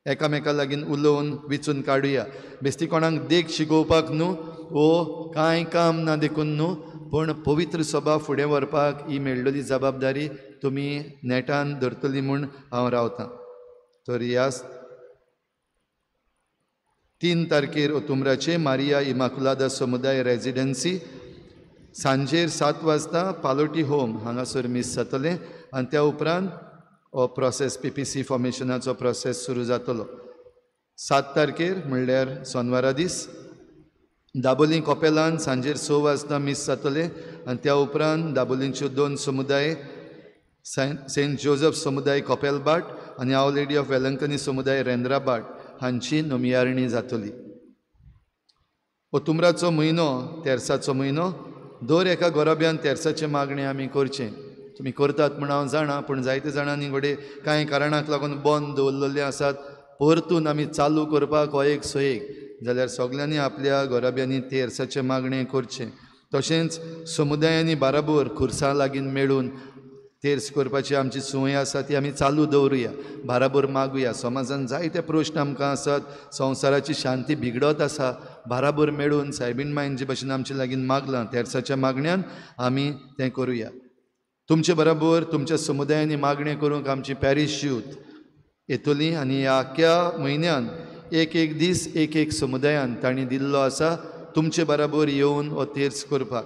एकामेका लागीं उलोवन वेंचून काडुया. बेश्टी कोणाक देख शिकोवपाक न्हू वो कांय काम ना देखून न्हू, पूण पवित्र सभा फुडें व्हरपाक ही मेळ्ळली जबाबदारी तुमी नेटान धरतली म्हूण हांव रावतां. तर ह्या 3 तारखेर ओतुम्राचे मारिया इमाकुलादा समुदाय रेजिडन्सी सांजेर 7 वाजता पालोटी होम हांगासर मीस जातलें आनी त्या उपरांत हो प्रोसेस PPC फॉर्मेशनाचो प्रोसेस सुरू जातलो. 7 तारखेर म्हणल्यार सोनवारा दीस दाबोली कपेलान सांजेर 6 वाजता मीस जातलें आनी त्या उपरांत दाबोलींच्यो 2 समुदाय सेंट जोजफ समुदाय कोपेलबाट आनी our lady of Velankanni समुदाय रेंद्राबाट हांची नोमियारणी जातली. ओतुम्राचो म्हयनो, तेर्साचो म्हयनो, दर एका गोराब्यान तेर्साचें मागणें आमी करचें. तुमी करतात म्हूण हांव जाणा, पूण जायते जाणांनी घडये कांय कारणाक लागून बंद दवरलेले आसात. परतून आमी चालू करपाक हो एक सोयेक जाल्यार सगल्यांनी आपल्या गोराब्यांनी तेर्साचें मागणें करचें. तशेंच समुदायांनी बाराबोर खुर्सां लागीं मेळून तेर्स करपाची आमची संवय आसा ती आमी चालू दवरुया, बाराबोर मागुया. समाजान जायते प्रश्न आमकां आसात, संवसाराची शांती बिगडत आसा, बाराबोर मेळून सायबीण मायन जे भशेन आमचे लागीं मागलां तेर्साच्या मागण्यान आमी तें करुया. तुमचे बराबर तुमच्या समुदायांनी मागणें करूंक आमची पॅरीश यूथ येतली आनी ह्या आख्ख्या म्हयन्यान एक एक दीस एक एक समुदायान तांणी दिल्लो आसा तुमचे बराबर येवन हो तेर्स करपाक.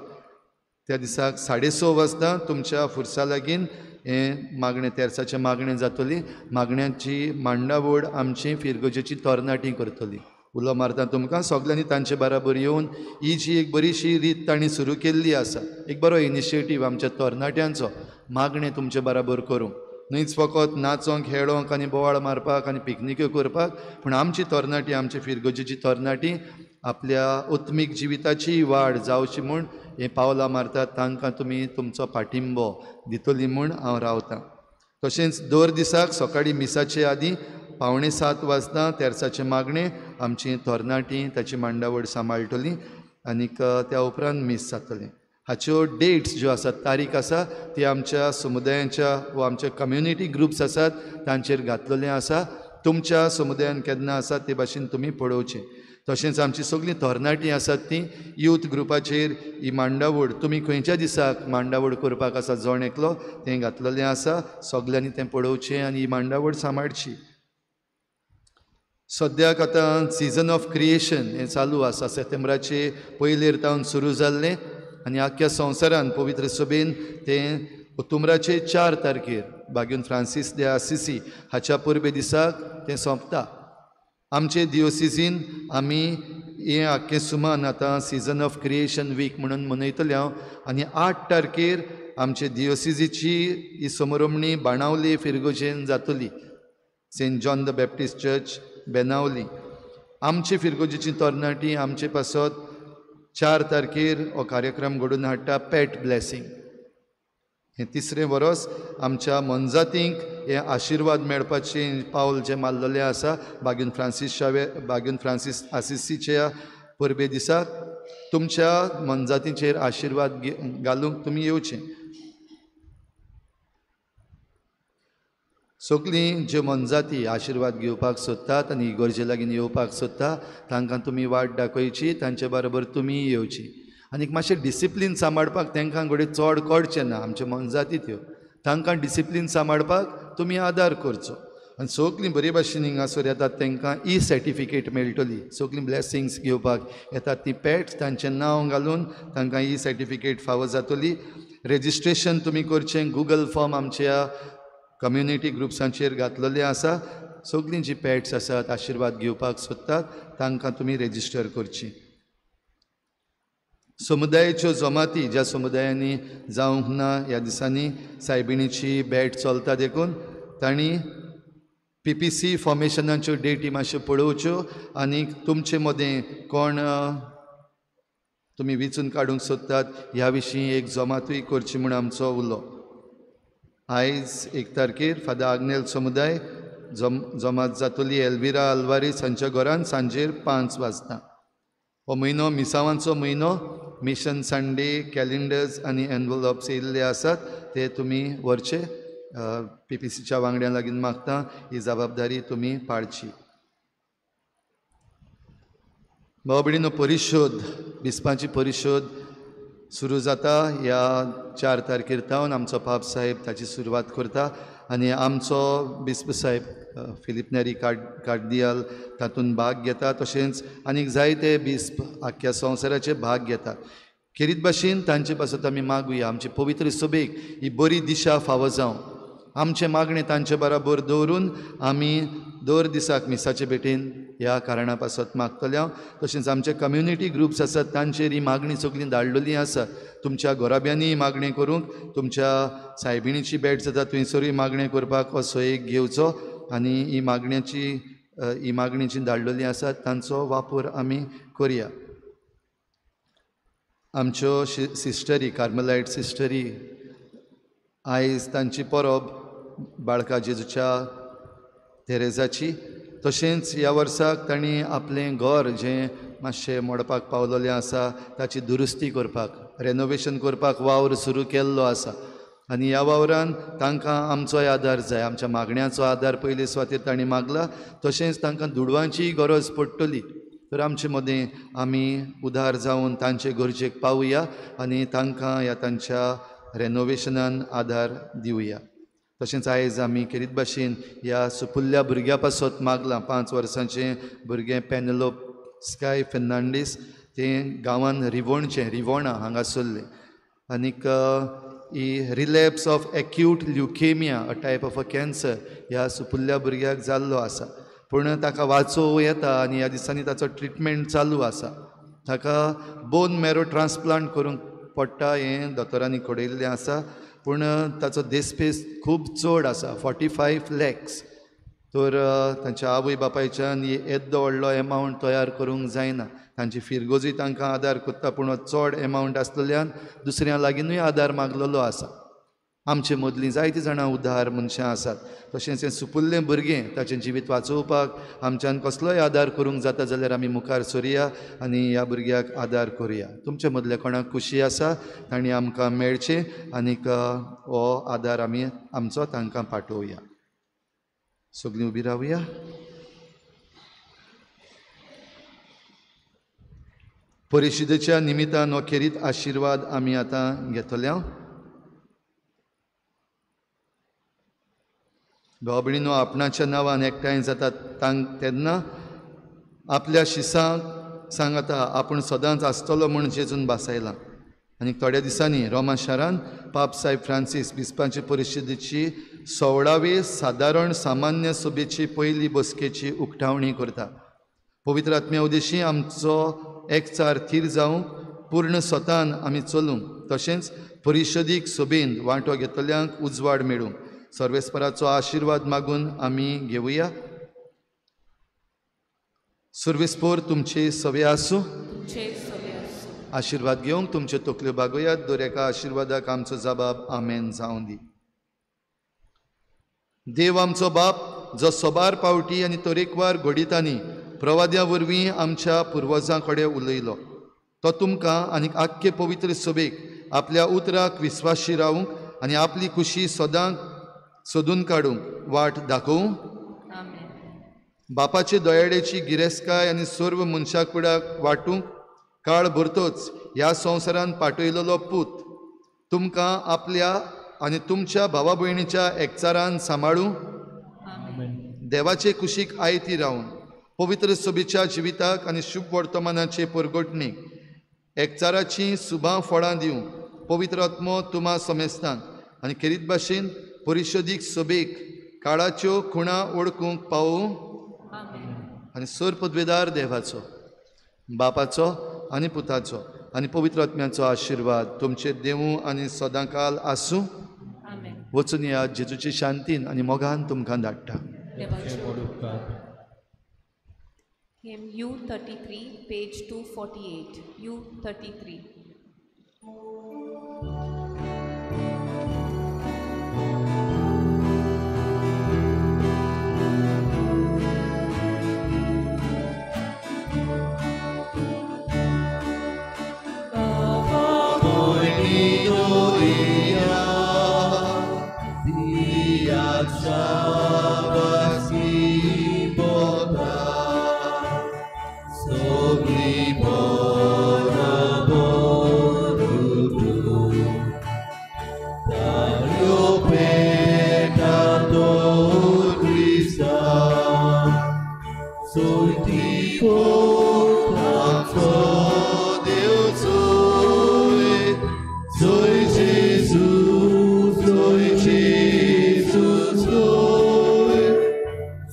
त्या दिसाक 6:30 वाजता तुमच्या फुरसा लागीं हें मागणें तेर्साचें मागणें जातली. मागण्याची मांडावळ आमची फिरगजेची तरणाटी करतली. उलो मारता तुमकां सगल्यांनी तांचे बराबर येवन ही जी एक बरीशी रीत तांणी सुरू केल्ली आसा, एक बरो इनिशिएटीव आमच्या तरणाट्यांचो, मागणें तुमचे बराबर करूंक, न्हयच फकत नाचोंक खेळोंक आनी बोवाळ मारपाक आनी पिकनिक्यो करपाक, पूण आमची तरणाटी, आमची फिरगजेची तरणाटी आपल्या आत्मीक जिविताची वाड जावची म्हूण हें पावलां मारतात, तांकां तुमी तुमचो पाठिंबो दितली म्हूण हांव रावतां. तशेंच दर दिसाक सकाळीं मिसाचे आदीं 6:45 वाजता तेर्साचें मागणें आमची तरणाटी ताची मांडावळ सांबाळटली आनीक त्या उपरांत मीस जातलें. हाच्यो डेट्स ज्यो आसात, तारीख आसा ती आमच्या समुदायांच्या वा आमच्या कम्युनिटी ग्रुप्स आसात तांचेर घातलेलें आसा. तुमच्या समुदायान केन्ना आसा ते भाशेन तुमी पळोवचें. तशेंच आमची सगळीं तरणाटीं आसात ती यूथ ग्रुपाचेर ही मांडावळ तुमी खंयच्या दिसाक मांडावळ करपाक आसा जण एकलो तें घातलेलें आसा, सगल्यांनी तें पळोवचें आनी ही मांडावळ सांबाळची. सद्याक आतां सिजन ऑफ क्रिएशन हें चालू आसा. सप्टेंबराचे पयलेर तावन सुरू जाल्लें आनी आख्ख्या संवसारान पवित्र सभेन तें ओतुम्राचे 4 तारखेर बागून फ्रांसीस दे आसिसी हाच्या परबे दिसाक तें सोंपता. आमचे दियोसिजीन आमी हें आख्खें सुमान आतां सिजन ऑफ क्रिएशन वीक म्हणून मनयतले हांव आनी 8 तारखेर आमचे दियोसिजीची ही समरमणी बाणावली फिरगोजेन जातली, Saint John the Baptist church Benaulim. आमचे फिरगोजेची तरणाटी आमचे पासत 4 तारखेर हो कार्यक्रम घडोवन हाडटा, पेट ब्लेसींग. हें तिसरें वरोस आमच्या मनजातींक हे आशिर्वाद मेळपाचें पावल जें मारलेलें आसा बागून फ्रांसीस शावे बागून फ्रांसीस आसिसीच्या परबे दिसाक तुमच्या मनजातींचेर आशिर्वाद घालूंक तुमी येवचें. सगळीं ज्यो मनजाती आशिर्वाद घेवपाक सोदतात आनी इगर्जे लागीं येवपाक सोदता तांकां तुमी वाट दाखयची, तांचे बरोबर तुमी येवची. आनीक मातशें डिसिप्लीन सांबाळपाक तांकां घडये चड कळचें ना, आमचे मनजाती त्यो, तांकां डिसिप्लीन सांबाळपाक तुमी आदार करचो. आनी सगळीं बरे भाशेन हिंगासर येतात तांकां ई सर्टिफिकेट मेळटली, सगळीं ब्लेसिंग्स घेवपाक येतात ती पेट्स तांचें नांव घालून तांकां ई सर्टिफिकेट फावो जातली. रेजिस्ट्रेशन तुमी करचें, गुगल फॉर्म आमच्या कम्युनिटी ग्रुप्सांचेर घातलेलें आसा. सगळीं जीं पेट्स आसात आशिर्वाद घेवपाक सोदतात तांकां तुमी रेजिस्टर करची. समुदायाच्यो जमाती ज्या समुदायांनी जावंक ना ह्या दिसांनी सायबिणीची भेट चलता देखून तांणी PPC फॉर्मेशनाच्यो डेटी मातश्यो पळोवच्यो आनी तुमचे मदें कोण तुमी विचून काडूंक सोदतात ह्या विशीं एक जमातूय करची म्हूण आमचो उलो. आयज 1 तारखेर फादर आग्नेल समुदाय जमात जातली एल्विरा अल्वारीस हांच्या घरान सांजेर 5 वाजता. हो म्हयनो मिसावांचो म्हयनो, मिशन संडे कॅलेंडर्स आनी एनवलॉप्स येयल्ले आसात ते तुमी व्हरचे. PPCच्या वांगड्यां लागीं मागता ही जबाबदारी तुमी पाळची. भाव भयणीनो, परिशोध, बिस्पांची परिशोध सुरू जाता ह्या 4 तारखेर तावन आमचो पाप साहेब ताची सुरवात करता आनी आमचो बिस्प साहेब फिलीप नेरी कार्दियाल तातूंत भाग घेता. तशेंच आनीक जायते बिस्प आख्ख्या संवसाराचे भाग घेतात. खेरीत भाशेन तांचे पासत आमी मागुया आमचे पवित्र सभेक ही बरी दिशा फावो जावं. आमचें मागणें तांचे बराबर दवरून आमी दर दिसाक मिसाचे भेटेन ह्या कारणा पासत मागतले हांव. तशेंच आमचे कम्युनिटी ग्रुप्स आसात तांचेर ही मागणी सगळीं धाडलेली आसा. तुमच्या घराब्यांनी मागणी करूंक, तुमच्या सायबिणीची भेट जाता थंयसरूय मागणी करपाक असो एक घेवचो आनी ही मागणी जी धाडलेली आसा तांचो वापर आमी करया. आमच्यो सिस्टरी, कार्मलायट सिस्टरी आयज तांची परब बाळका जेजूच्या तेरेजाची. तशेंच ह्या वर्साक तांणी आपलें घर जें मातशें मोडपाक पावलेलें आसा ताची दुरुस्ती करपाक, रेनोवेशन करपाक वावर सुरू केल्लो आसा आनी ह्या वावरान तांकां आमचोय आदार जाय. आमच्या मागण्याचो आदार पयले सुवातेर तांणी मागला, तशेंच तांकां दुडवांचीय गरज पडटली. तर आमचे मदें आमी उदार जावन तांचे गरजेक पावया आनी तांकां ह्या तांच्या रेनोवेशनान आदार दिवया. तशेंच आयज आमी खेरीत भाशेन ह्या सुपुल्ल्या भुरग्या पासत मागलां. 5 वर्सांचें भुरगें पेनलोप स्काय फेर्नांडीस, तें गांवान रिवणचें, रिवणा हांगासरलें आनीक ही relapse of acute leukaemia, a type of a cancer ह्या सुपुल्ल्या भुरग्याक जाल्लो आसा. पूण ताका वाचोवं येता आनी ह्या दिसांनी ताचो ट्रिटमेंट चालू आसा. ताका बोन मॅरो ट्रान्सप्लांट करूंक पडटा हें दोतोरांनी कळयल्लें आसा. पूण ताचो देसपेस खूब चड आसा, 45 lakhs. तर तांच्या आवय बापायच्यान येद्दो व्हडलो एमावंट तयार करूंक जायना. तांची फिरगोजूय तांकां आदार करता, पूण चड एमावंट आसलेल्यान दुसऱ्या लागींनूय आदार मागलेलो आसा. आमचे मदलीं जायतीं जाणां उदार मनशां आसात. तशेंच हें सुपुल्लें भुरगें ताचें जिवीत वाचोवपाक आमच्यान कसलोय आदार करूंक जाता जाल्यार आमी मुखार सोरया आनी ह्या भुरग्याक आदार करुया. तुमचे मदले कोणाक खुशी आसा तांणी आमकां मेळचें आनीक हो आदार आमी आमचो तांकां पाठोवया. सगळीं उबी रावया. परिशदेच्या निमितान हो खेरीत आशिर्वाद आमी आतां घेतले. भाव भयणीनो, आपणाच्या नांवान एकठांय जातात तेन्ना आपल्या शिसांक सांगता आपूण सदांच आसतलो म्हूण जेजून भासायलां. आनी थोड्या दिसांनी रोमा शारान पाप साहेब फ्रांसीस बिस्पांचे परिशदेची 16वे सादारण सामान्य सभेची पयली बसकेची उक्तावणी करता. पवित्र आत्म्या उदेशी आमचो एकचार थीर जावंक पूर्ण स्वतान आमी चलूंक, तशेंच परिशदीक सभेन वांटो घेतल्यांक उजवाड मेळूंक सर्वेस्पराचो आशिर्वाद मागून आमी घेवया. सर्वेस्पोर तुमचे सवे आसूं. आशिर्वाद घेवंक तुमच्यो तकल्यो बागोयात. दर एका आशिर्वादाक आमचो जबाब आमेन जावं दी. देव आमचो बाप, जो सोबार पावटी आनी तरेकवार घडितांनी प्रवाद्या वरवीं आमच्या पुर्वजां कडेन उलयलो, तो तुमकां आनी आख्खे पवित्र सभेक आपल्या उतराक विस्वाशी रावूंक आनी आपली खुशी सदांक सोदून काडूंक वाट दाखोवं. बापाचे दयाळेची गिरेस्तकाय आनी सर्व मनशाकुडाक वांटूंक काळ भरतोच ह्या संवसारान पाठयलेलो पूत तुमकां आपल्या आनी तुमच्या भावा भयणीच्या एकचारान सांबाळूं. देवाचे कुशीक आयती रावन पवित्र सभेच्या जिविताक आनी शुभ वर्तमानाचे परगटणीक एकचाराचीं सुभां फळां दिवंक पवित्र आत्मो तुमा समेस्तांक आनी खेरीत भाशेन परिशदीक सभेक काळाच्यो खुणा ओळखूंक पावूं. आनी सर पदवेदार देवाचो, बापाचो आनी पुताचो आनी पवित्र आत्म्याचो आशिर्वाद तुमचेर देवूं आनी सदांकाल आसूं. वचून या जेजूची शांतीन आनी मोगान तुमकां धाडटा. Hymn U33, page 248. U33.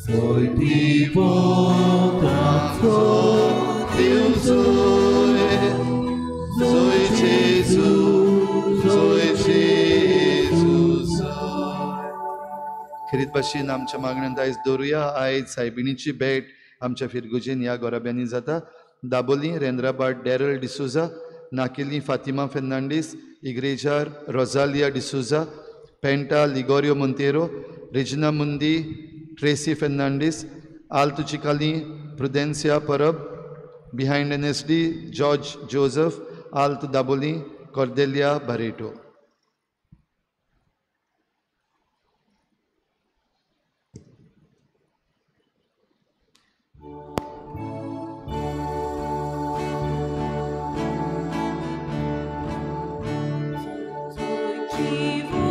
Soy खेरीत भाशेन आमच्या मागण्यान आयज दवरुया. आयज सायबिणीची भेट आमच्या फिरगुजेन ह्या गोराब्यांनी जाता. दाबोली रेंद्राबाद डॅरल डिसोजा, नाकेली फातिमा फेर्नांडीस, इग्रेजार Rosalia D'Souza, Penta Ligorio Monteiro, Regina Mundi, Tracy Fernandes, Alto Chikali, Prudencia Parab, behind NSD George Joseph, Alt Dabolim, Cordelia Barreto. Qui